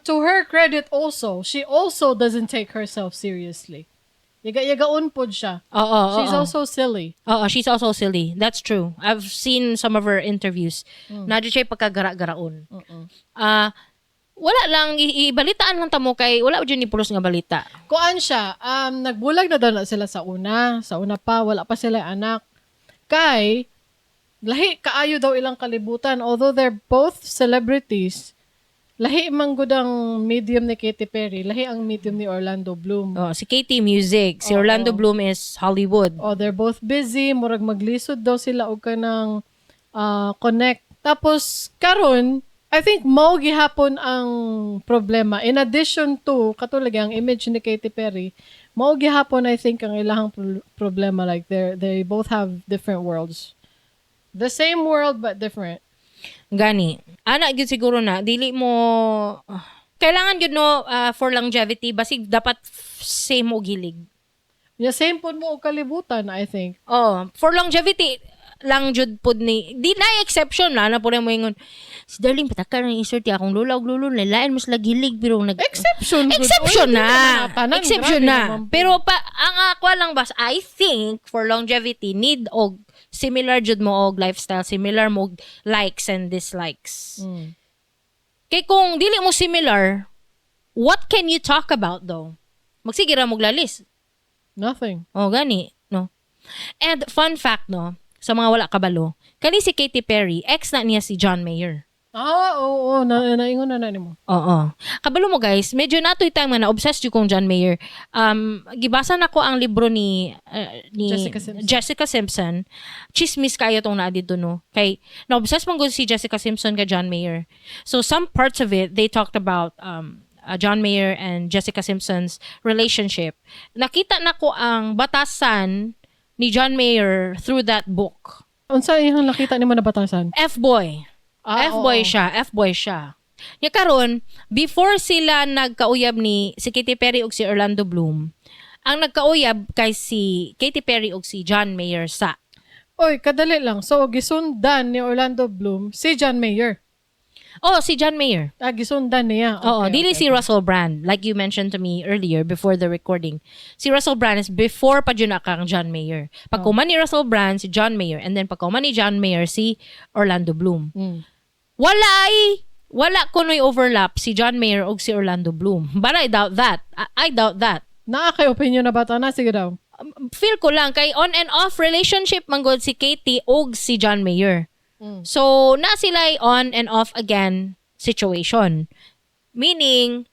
To her credit also, she also doesn't take herself seriously. Yaga-yagaon pod siya. Oo, She's oo. also silly. Oo, she's also silly. That's true. I've seen some of her interviews. Mm. Naa siya pagkagara-garaon. Ah, wala lang ibalitaan lang ta mo kay wala jud ni pulos nga balita. Kuan siya, nagbulag na daw na sila sa una. Sa una pa, wala pa sila anak. Kay, lahi kaayo daw ilang kalibutan. Although they're both celebrities, lahi man gud ang medium ni Katy Perry, lahi ang medium ni Orlando Bloom. Oh, si Katy music, si Orlando Bloom is Hollywood. Oh, they're both busy, murag maglisod daw sila og kanang connect. Tapos karon, I think mao gihapon ang problema. In addition to katulad ang image ni Katy Perry, mao gihapon I think ang ilahang problema, like they both have different worlds. The same world but different. Gani. Ana gyud siguro na dili mo kailangan gyud no, for longevity basig dapat same og hilig. Yeah, same pod mo og kalibutan, I think. Oh, for longevity lang jud pod ni di na exception na na pud mo ingon si Darling pataka ng insert akong lola og lolo lain mas hilig pero nag Exception gud. Exception Oy, di na. naman tanan. Exception Grabe na. naman po. Pero pa ang ako lang bas I think for longevity need og similar jud mo og lifestyle, similar mo og likes and dislikes. Kay kung dili mo similar, what can you talk about though? Magsige ra mo lalis. Nothing. Oh, gani, no. And fun fact, no, sa mga wala kabalo, kani si Katy Perry, ex na niya si John Mayer. Ah, oo, naingon na na nimo. Oo. Kabalo mo guys, medyo natoy time nga na-obsessed jud kong John Mayer. Gibasa na ko ang libro ni Jessica Simpson. Jessica Simpson. Chismis kayo tong naa dito no. Kay na-obsess man gud si Jessica Simpson kay John Mayer. So some parts of it they talked about John Mayer and Jessica Simpson's relationship. Nakita na ko ang batasan ni John Mayer through that book. Unsa iyang nakita nimo na batasan? F-boy. Ah, F-boy oo. siya, F-boy siya. Nya karon, before sila nagkauyab ni si Katy Perry ug si Orlando Bloom, ang nagkauyab kay si Katy Perry ug si John Mayer sa. Oy, kadali lang. So, gisundan ni Orlando Bloom si John Mayer. Oh, si John Mayer. Ah, gisundan niya. Oo, dili si okay. Russell Brand like you mentioned to me earlier before the recording. Si Russell Brand is before pa jud na kang John Mayer. Pagkuman ni Russell Brand si John Mayer and then pagkuman ni John Mayer si Orlando Bloom. Wala ay wala kuno'y overlap si John Mayer og si Orlando Bloom. But I doubt that. I doubt that. Naa kay opinion na bata na sige daw. Feel ko lang kay on and off relationship man gud si Katy og si John Mayer. So na sila on and off again situation. Meaning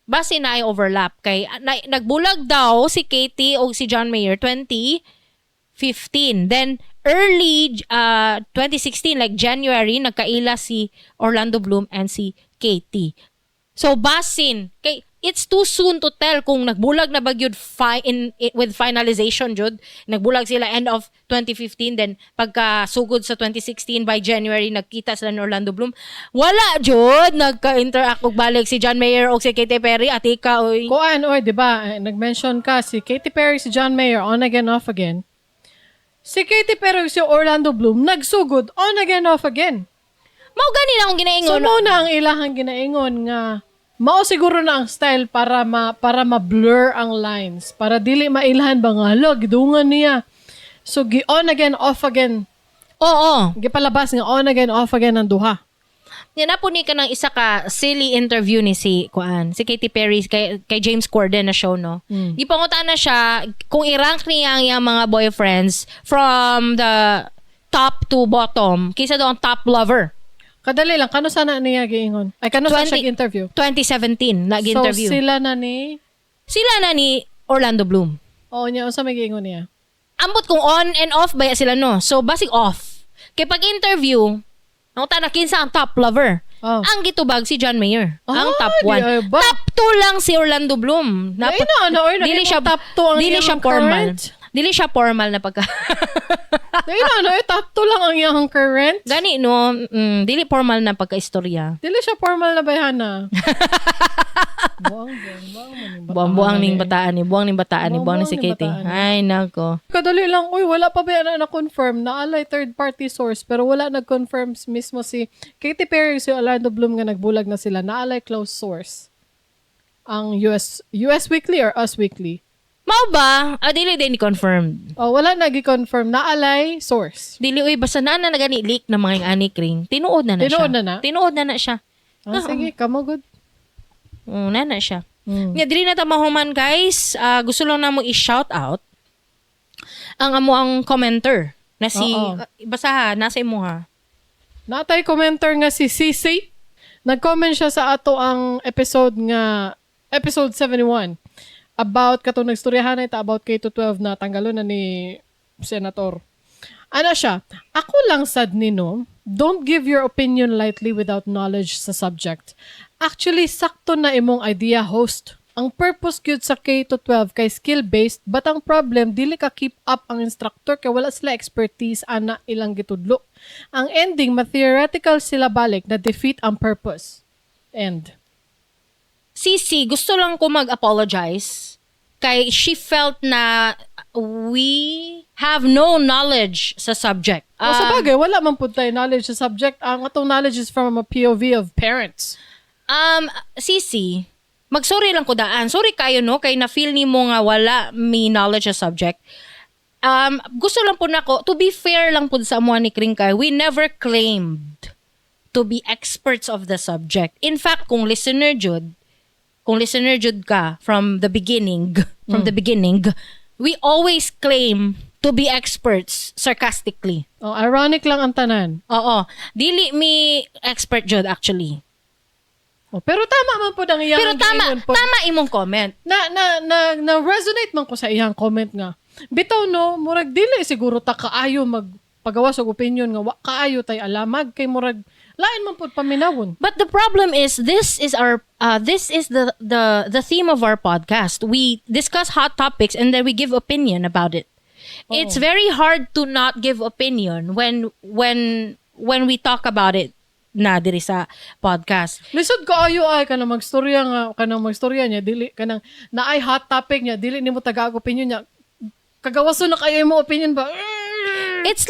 base na ay overlap kay nagbulag daw si Katy og si John Mayer 2015. Then early 2016, like January, nagkaila si Orlando Bloom and si Katy. So basin kay it's too soon to tell kung nagbulag na ba gyud with finalization jud. Nagbulag sila end of 2015, then pagka sugod sa 2016 by January nagkita sila ni Orlando Bloom. Wala jud nagka-interact og balik si John Mayer og si Katy Perry atika oy. Kuan, oy, di ba? Eh, nag-mention ka si Katy Perry, si John Mayer, on again, off again. Si Katy Perry, si Orlando Bloom, nagsugod, on again, off again. Mao gani na akong ginaingon. So, mao na ang ilahang ginaingon nga mao siguro na ang style para ma-blur ang lines, para dili mailhan ba nga hala gidungan niya. So gi on again off again. Oo. Gipalabas nga on again off again ang duha. Yan na po ni ka ng isa ka silly interview ni si kuan, si Katy Perry kay James Corden na show no. Gipangutan na siya kung i-rank niya ang iyang mga boyfriends from the top to bottom. Kinsa daw ang top lover? Kadali lang kano sana niya giingon? Ay kano sa siya interview? 2017 nag-interview. So sila na ni Sila na ni Orlando Bloom. Oo niya unsa may giingon niya? Ambot kung on and off ba sila no. So basig off. Kay pag interview, nangutan na kinsa ang top lover. Oh. Ang gitubag si John Mayer. Ang Ah, top di 1. ay ba? Top 2 lang si Orlando Bloom. Ay, na, ano, oy, dili nahimong siya top two ang dili iyang siya formal. current? Dili siya formal na pagka Dili na ano, eh, top 2 lang ang iyang current. Gani no, dili formal na pagka-istorya. Dili siya formal na bayhana. Buang, buang, buang man ning bataan Buang-buang ning ni. Bataan ni, buang ning bataan ni, buang ni si Buang-buang ning Katie. bataan ni. Ay, nako. Kadali lang, uy, wala pa ba na na-confirm na alay third party source, pero wala nag-confirm mismo si Katy Perry, si Orlando Bloom nga nagbulag na sila, na alay close source. Ang US Weekly or Us Weekly. Mao ba? Ah, dili din confirmed. Oh, wala nag-confirm na alay source. Dili uy, basta na na nagani leak na mga ani, Kring. Tinuod na na siya. Tinuod na na? Tinuod na na siya. Ah, sige, kamo good. Oo, na na siya. Nga dili na ta mahuman, guys. Ah, gusto lang namo i-shout out ang amo ang commenter na si Oo. Ah, basta ha, nasa imo ha. Natay commenter nga si CC. Nag-comment siya sa ato ang episode nga episode 71 about katong nagstoryahan na ita about K-12 na tanggalon na ni Senator. Ano siya? "Ako lang sad nino, don't give your opinion lightly without knowledge sa subject. Actually, sakto na imong idea, host. Ang purpose gyud sa K-12 kay skill-based, but ang problem, dili ka keep up ang instructor kay wala sila expertise ana ilang gitudlo. Ang ending, ma-theoretical sila balik na defeat ang purpose." End. Sisi, gusto lang ko mag-apologize kay she felt na we have no knowledge sa subject. O sa Ah, bagay, wala man pud tayo knowledge sa subject. Ang atong knowledge is from a POV of parents. Sisi, magsorry lang ko daan. Sorry kayo, no, kay na-feel nimo nga wala mi knowledge sa subject. Gusto lang po nako, to be fair lang po sa amuan ni Kring kay, we never claimed to be experts of the subject. In fact, kung listener jud ka from the beginning, we always claim to be experts sarcastically. Oh, ironic lang ang tanan. Oo. Dili mi expert jud actually. Oh, pero tama man pud ang iyang Pero tama, giingon po. Tama imong comment. Na resonate man ko sa iyang comment nga. Bitaw no, murag dili siguro ta kaayo mag pagawas og opinion nga wa kaayo tay alamag kay murag lain man pud paminawon. But the problem is this is the theme of our podcast. We discuss hot topics and then we give opinion about it. It's very hard to not give opinion when we talk about it na diri sa podcast. Lisod kaayo ay kanang magstorya nga kanang magstorya niya dili kanang naay hot topic niya dili nimo tagaag opinion niya. Kagawason na kayo mo opinion ba? It's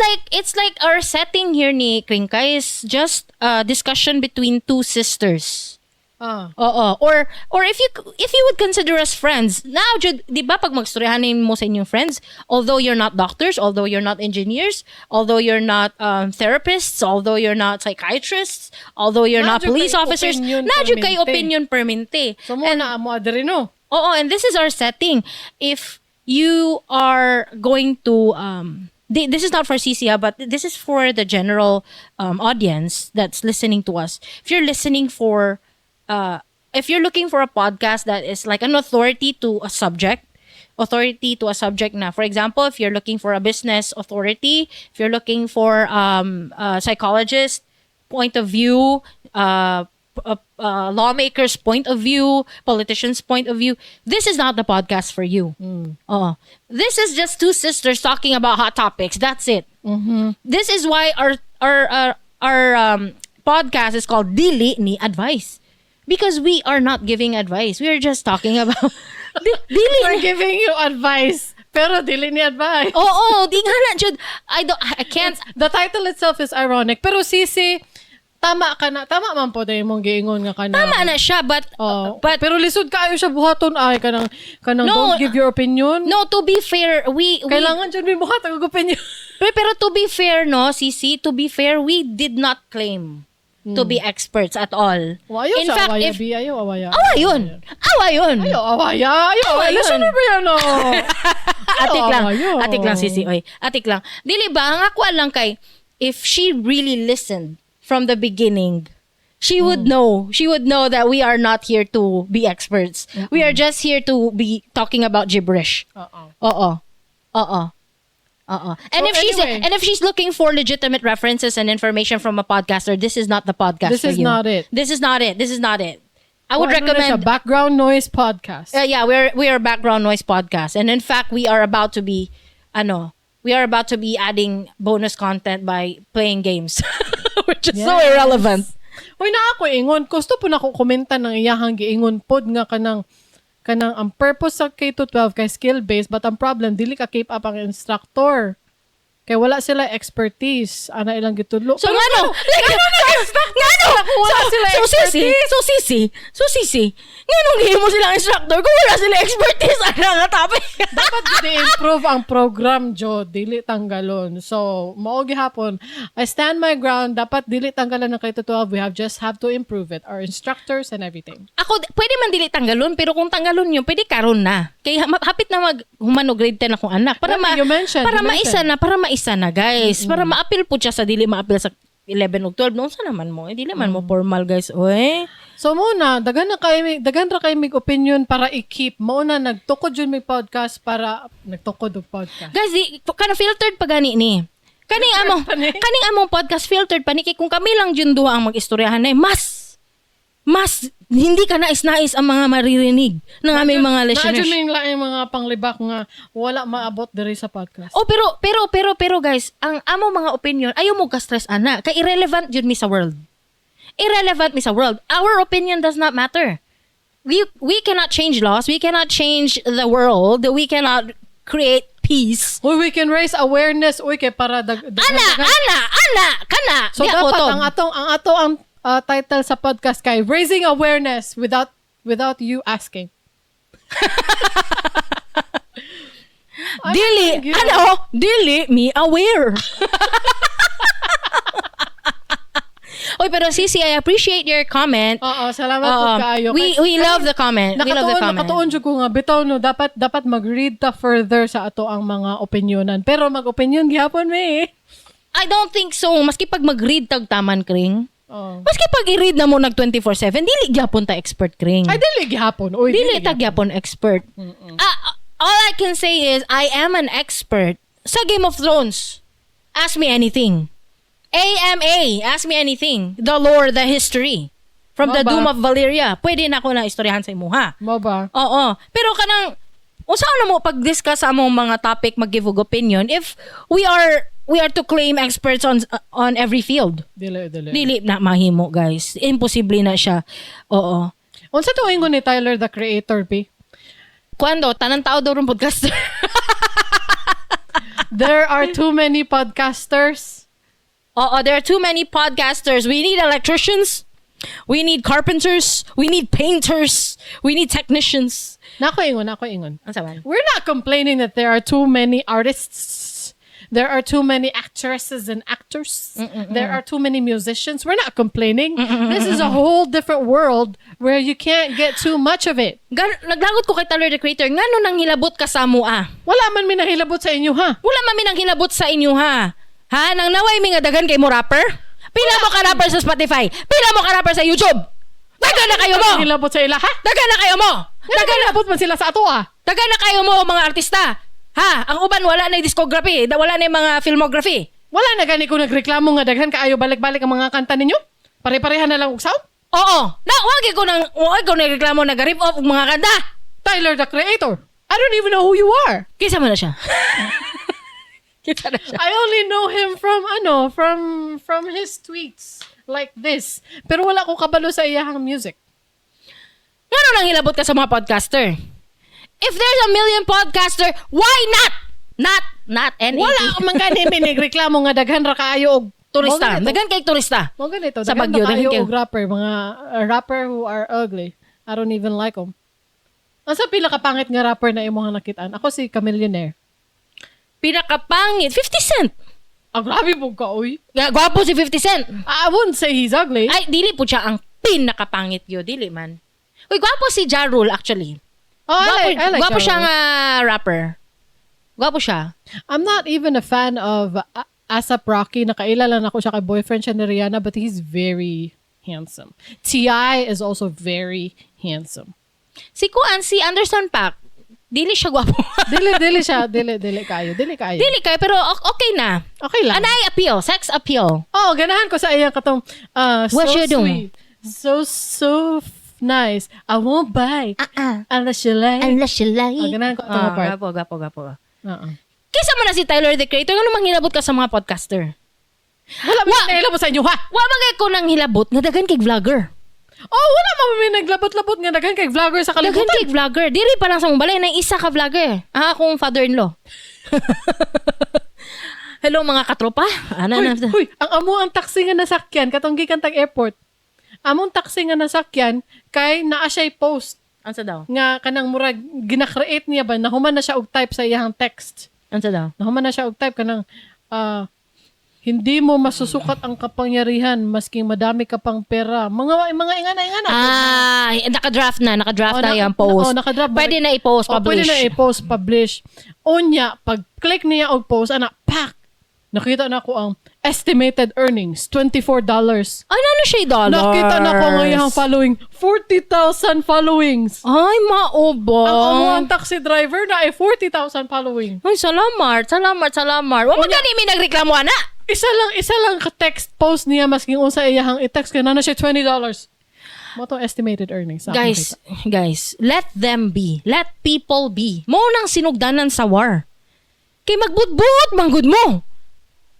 like our setting here ni Kringka is just a discussion between two sisters. Oo. Or if you would consider us friends, now jud, 'di ba, pag magstoryahan mo sa inyong friends, although you're not doctors, although you're not engineers, although you're not therapists, although you're not psychiatrists, although you're not Naa jud police kay officers, opinion naa jud kay permente. Opinion permente. So mo na amo adiri no. Oo, and this is our setting. If you are going to this is not for CCA, but this is for the general audience that's listening to us. If you're looking for a podcast that is like an authority to a subject, authority to a subject na. For example, if you're looking for a business authority, if you're looking for a psychologist point of view, lawmakers' point of view, politicians' point of view, this is not the podcast for you. Oo. This is just two sisters talking about hot topics. That's it. This is why our podcast is called Dili Ni Advice. Because we are not giving advice. We are just talking about dili We're giving you advice pero dili ni advice. Oo, di nga na, jud. I can't The title itself is ironic. Pero Sisi, tama ka na. Tama man po dahil mong giingon nga kana. Tama na siya, but Oh, but pero lisod kaayo siya buhaton ay kanang No, don't give your opinion. No, to be fair, we Kailangan jud may buhat ang opinion. Pero to be fair, no, Sisi, to be fair, we did not claim to be experts at all. Well, ayaw In sa fact, awaya, if bi, ayaw awaya. Awa yun. Awa yun. Ayaw awaya. Ayaw Awa awaya. yun. Listen ba yan, oh? Atik lang. Awa yun. Atik lang, Sisi. Oy. Atik lang. Dili ba, ang ako lang kay, if she really listened from the beginning, she would know. She would know that we are not here to be experts. We are just here to be talking about gibberish. Oo. Oo. Oo. Oo. And So if she's anyway. and if she's looking for legitimate references and information from a podcaster, this is not the podcast This for is you. not it. This is not it. This is not it. I would Well, ano na siya, recommend background noise podcast. Yeah, we are background noise podcast. And in fact, we are about to be ano, we are about to be adding bonus content by playing games, which is so Yes. irrelevant. Uy, na ako ingon. Gusto po na ako komenta ng iyahang giingon pod nga kanang ang purpose sa K-12 kay skill based, but ang problem, dili ka keep up ang instructor. Kay wala sila expertise ana ilang gitudlo. So Pero ngano? Ngano? Kung wala sila So sisi, expertise. so sisi. Nganong gihimo silang instructor kung wala sila expertise ana nga topic? Dapat di-improve ang program, Jo. Dili tanggalon. So, mao gihapon. I stand my ground. Dapat dili tanggalan ng K-12. We have just have to improve it. Our instructors and everything. Ako, pwede man dili tanggalon, pero kung tanggalon yun, pwede karon na. Kay hapit na mag humano grade 10 akong anak. Para You mentioned, para you maisa mentioned. na, para maisa na, guys. Para maapil po siya sa dili maapil sa 11 ug 12. Noon sa naman mo, eh, dili man mo formal, guys. Oy. So muna, daghan ra kay mig opinion para i-keep. Mao na nagtukod yun may podcast para nagtukod og podcast. Guys, di, kana filtered pa gani ni. Kaning amo, pa ni. Kaning among podcast filtered pa ni kay kung kami lang jud duha ang magistoryahan na mas hindi ka nais-nais ang mga maririnig ng aming mga listeners. Naa jud laing mga panglibak nga wala maabot diri sa podcast. Oh, pero pero pero pero guys, ang amo mga opinion ayaw mo ka stress ana kay irrelevant jud mi sa world. Irrelevant mi sa world. Our opinion does not matter. We cannot change laws, we cannot change the world, we cannot create peace. Uy, we can raise awareness, uy, kay para Ana, ana, ana, kana. So Di ako dapat to. ang atong title sa podcast kay Raising Awareness without you asking. Dili, Ay, ano? Dili me aware. Oy, pero Sisi, I appreciate your comment. Oo, salamat po kaayo. We love the comment. We love the comment. Nakatuon jud ko nga bitaw no, dapat mag-read ta further sa ato ang mga opinionan. Pero mag-opinion gihapon mi. I don't think so. Maski pag mag-read tag taman, Kring. Oh. Maski pag i-read na mo nag 24/7, dili gyapon ta expert, Kring. Ay, dili gihapon. Uy, Dili ta gyapon expert. Ah, all I can say is I am an expert sa Game of Thrones. Ask me anything. AMA, ask me anything. The lore, the history. From the Mao ba? Doom of Valyria. Pwede na ako na istoryahan sa imuha. Mo ba? Oo. Pero kanang unsa na mo pag-discuss sa among mga topic, mag-give og opinion if we are to claim experts on every field? Dili, dili. Dili na mahimo, guys. Imposible na siya. Oo. Unsa to ingon ni Tyler, the Creator, B? Kwando tanan tao daw ron podcaster. There are too many podcasters. Oo, there are too many podcasters. We need electricians. We need carpenters. We need painters. We need technicians. Nako ingon, nako ingon. Ano sa man? We're not complaining that there are too many artists. There are too many actresses and actors. There are too many musicians. We're not complaining. This is a whole different world where you can't get too much of it. Naglagot ko kay Tyler the Creator, ngano nang hilabot ka sa mua? Wala man mi nahilabot sa inyo, ha? Wala man mi nang hilabot sa inyo, ha? Ha? Nang naway mi nga daghan kay mo rapper? Pila mo ka rapper sa Spotify? Pila mo ka rapper sa YouTube? Daghan na kayo mo! Nahilabot sa ila, ha? Daghan na kayo mo! Daghan nahilabot man sila sa ato, ah. Daghan na kayo mo mga artista! Ha? Ang uban wala na yung discography, wala na yung mga filmography. Wala na gani ko nagreklamo nga daghan kaayo balik-balik ang mga kanta ninyo. Pare-pareha na lang og sound. Oo. Na wag ko nang wag ko nagreklamo nag-rip off og mga kanta. Tyler the Creator. I don't even know who you are. Kinsa man na siya? Kinsa na siya? I only know him from ano, from his tweets like this. Pero wala ko kabalo sa iyahang music. Ngano nang hilabot ka sa mga podcaster? If there's a million podcaster, why not? Not, not, N-A-T. Wala man gani mi nagreklamo nga daghan ra kaayo og Turista. Mo ganito. Daghan kay turista. Mo ganito. Sa Daghan Baguio, ra daghan kaayo kayo. og rapper, mga rapper who are ugly. I don't even like them. Asa pila ka pangit nga rapper na imong nakitaan? Ako si Chamillionaire. Pinakapangit. 50 Cent. Ah, grabe po ka, oy. Gwapo si 50 Cent. I wouldn't say he's ugly. Ay, dili po siya ang pinakapangit yun. Dili man. Uy, gwapo si Ja Rule actually. Oh, I Gwapo, like gwapo Ja siya Rule. nga rapper. Gwapo siya. I'm not even a fan of ASAP Rocky. Nakaila lang ako siya kay boyfriend siya ni Rihanna, but he's very handsome. T.I. is also very handsome. Si Kuan, si Anderson Paak, dili siya gwapo. Dili, dili siya. Dili, dili kayo. Dili kayo. Dili kayo, pero okay na. Okay lang. Anay appeal, sex appeal. Oh, ganahan ko sa iyang katong so What you doing? sweet. So, so nice. I won't bite unless you like. Unless you like. Oh, ganahan ko itong part. Gwapo, gwapo, gwapo. Oo. Kisa mo na si Tyler the Creator, ano manghilabot ka sa mga podcaster? Wala man nahilabot sa inyo ha. Wa man kay ko nang hilabot nga daghan kay vlogger. Oh, wala man may naglabot-labot nga daghan kay vlogger sa Daghan kalibutan. kay vlogger. Diri pa lang sa mong balay na isa ka vlogger. Ah, akong father-in-law. Hello mga katropa. Ana Huy, na. huy, ang amo ang taxi nga nasakyan katong gikan tag airport. Among taxi nga nasakyan kay naa siya'y post Ansa daw? nga kanang murag gina-create niya ba, nahuman na siya og type sa iyang text. Ansa daw? Nahuman na siya og type kanang hindi mo masusukat ang kapangyarihan masking madami ka pang pera. Mga ingana ingana. Ah, naka-draft na, naka-draft Oh, na yung post. Oh, naka-draft. Pwede na i-post, Oh, publish. pwede na i-post, publish. Unya, pag click niya og post, ana, pak! Nakita na ko ang estimated earnings, $24. Ano na siya dollars? Nakita na ko ang iyang following, 40,000 followings. Ay, mao ba? Ang amo ang taxi driver na ay 40,000 following. Ay, salamat, salamat, salamat. Wa man gani mi nagreklamo ana. Isa lang ka-text post niya masking unsa iyahang i-text kay na siya $20. Mo tong estimated earnings. Sa akong Guys, guys, let them be. Let people be. Mo nang sinugdanan sa war. Kay magbutbuot manggud mo.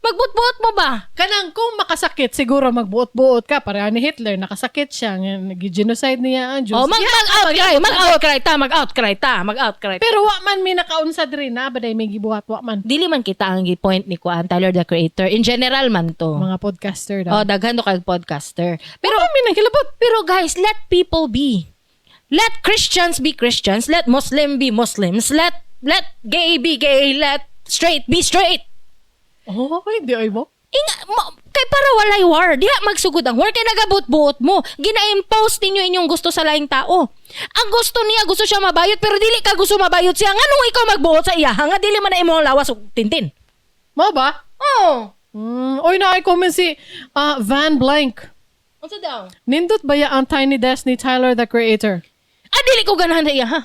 Magbutbuot mo ba? Kanang kung makasakit, siguro magbuot-buot ka. Pareha ni Hitler, nakasakit siya. Nga, Nag-genocide niya ang Jews. Oh, mag mag outcry, mag outcry ta, mag outcry ta, mag outcry. Pero wa man may nakaunsa diri na, baday may gibuhat, wa man. Dili man kita ang gi-point ni Kuan Tyler the Creator. In general man to. Mga podcaster Oh, daw. daghan to kag podcaster. Pero wa may nanghilabot. Pero guys, let people be. Let Christians be Christians, let Muslim be Muslims, let gay be gay, let straight be straight. Oh, hindi ay mo. Inga, mo, kay para walay war. Diha magsugod ang war kay nagabot-buot mo. Gina-impose ninyo inyong gusto sa laing tao. Ang gusto niya, gusto siya mabayot, pero dili ka gusto mabayot siya. Nganong ikaw magbuot sa iya? Nga dili man na imong lawas og tintin. Mo ba? Oh. Oy, na ay comment si Van Blank. Unsa daw? Nindot ba ya ang Tiny Desk ni Tyler the Creator? Ah, dili ko ganahan sa iya, ha?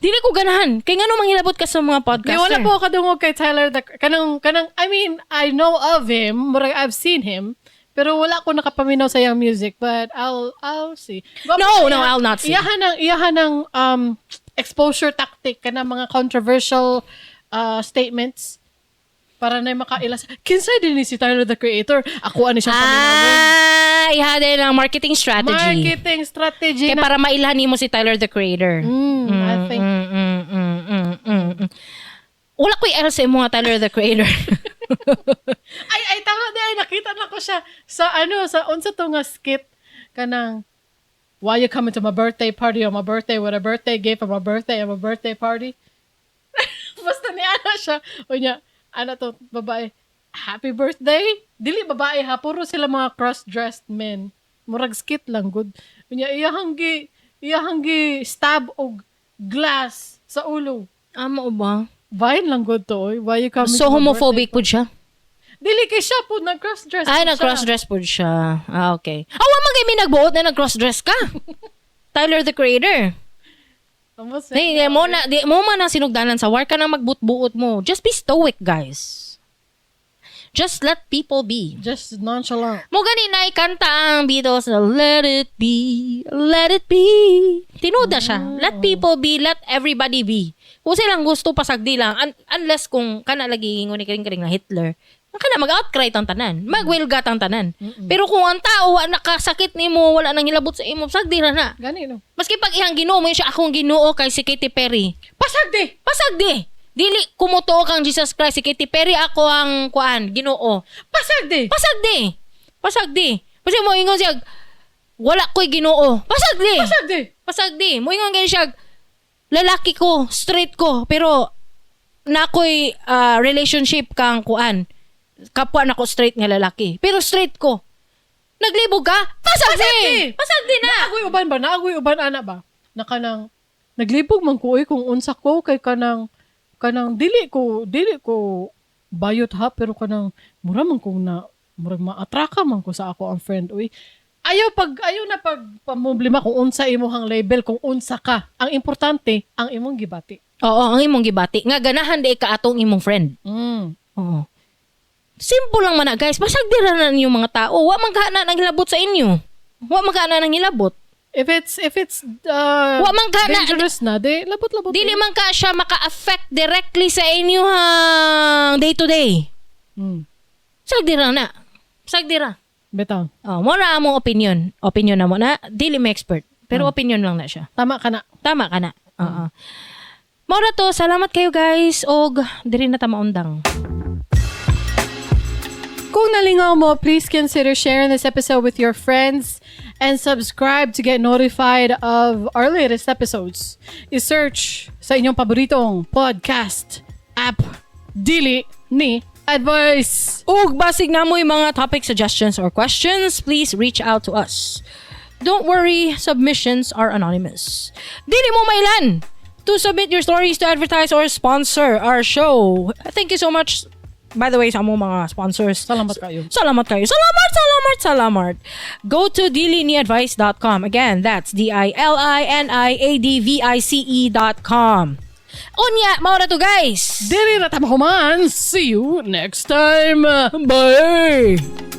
Dili ko ganahan. Kay ngano manghilabot ka sa mga Di podcaster? wala po ako kadungog kay Tyler the kanang I mean, I know of him, murag I've seen him, pero wala ko nakapaminaw sa iyang music, but I'll see. No, no, I'll not see. Iyahan ang exposure tactic kanang mga controversial statements para na makailas. Kinsay din ni si Tyler the Creator? Ako ani siya paminawon. Ah, iha din ang marketing strategy. Marketing strategy Kay na. para mailhan nimo si Tyler the Creator. I think Wala ko'y L sa imo nga Tyler the Creator. Ay, ay, tama di. Ay, nakita na ko siya sa ano, sa unsa to nga skit kanang why you coming to my birthday party on my birthday with a birthday gift on my birthday on my birthday party? Basta ni ana siya. Unya, ana to, babae, happy birthday? Dili babae ha, puro sila mga cross-dressed men. Murag skit lang, good. Unya, iyahang gi stab og glass sa ulo. Amo ba? Vine lang good to, oy. Why you coming So to my homophobic birthday pud siya. Dili kay siya po, nag-cross-dress Ay, po siya. nag-cross-dress pud siya. Ah, okay. Ah, wa man kay may nagbuot na nag-cross-dress ka. Tyler the Creator. Amos, eh. Di, di, mo na, di, mo man ang sinugdanan sa war ka nang magbutbuot mo. Just be stoic, guys. Just let people be. Just nonchalant. Mo gani na ikanta ang Beatles na "Let it be, let it be." Tinuda siya. Let people be, let everybody be. Kung silang gusto, pasagdi lang. Unless kung kana lagi ingon ni Kring Kring na Hitler, kana mag-outcry tang tanan. Magwilga tang tanan. Pero kung ang tao wa nakasakit nimo, wala nang hilabot sa imo, pasagdi ra na. Gani, no? Maski pag ihang Ginoo mo siya, akong Ginoo kay si Katy Perry. Pasagdi! Pasagdi. Dili kumutuo kang Jesus Christ, si Katy Perry ako ang kuan, Ginoo. Pasagdi! Pasagdi. Pasagdi. Kasi mo ingon siya, wala ko'y Ginoo. Pasagdi. Pasagdi! Pasagdi. Mo ingon gani siya, lalaki ko, straight ko, pero na ako'y relationship kang kuan. Kapwa na ko straight nga lalaki. Pero straight ko. Naglibog ka? Pasagdi! Pasagdi! Pasagdi na! Naagoy uban ba? Naagoy uban ana ba? Na kanang naglibog man ko oy kung unsa ko kay kanang dili ko bayot ha, pero kanang mura man ko na murag maatraka man ko sa ako ang friend oy. Ayaw na pag pamumblema kung unsa imong label, kung unsa ka. Ang importante ang imong gibati. Oo, ang imong gibati. Nga ganahan di ka atong imong friend. Oo. Simple lang man na, guys. Pasagdi ra na ninyong mga tao. Wa man ka na nang hilabot sa inyo. Wa man ka na nang hilabot. If it's Wa man ka na- dangerous na, di labot-labot. Dili man ka siya maka-affect directly sa inyong day to day. Sagdi ra na. Sagdi ra. Bitaw. Oh, mo na among opinion. Opinion na mo na. Dili mo expert. Pero opinion lang na siya. Tama ka na. Tama ka na. Oo. Mao na to, salamat kayo guys. Og diri na ta maundang. Kung nalingaw mo, please consider sharing this episode with your friends and subscribe to get notified of our latest episodes. I-search sa inyong paboritong podcast app, Dili Ni Advice. Ug basig na mo'y mga topic suggestions or questions, please reach out to us. Don't worry, submissions are anonymous. Dili mo mailan to submit your stories to advertise or sponsor our show. Thank you so much, by the way, sa among mga sponsors. Salamat kayo. Salamat kayo. Salamat, salamat, salamat. Go to diliniadvice.com. Again, that's diliniadvice.com. Unya, mao na to, guys. Dili na ta mahuman. See you next time. Bye!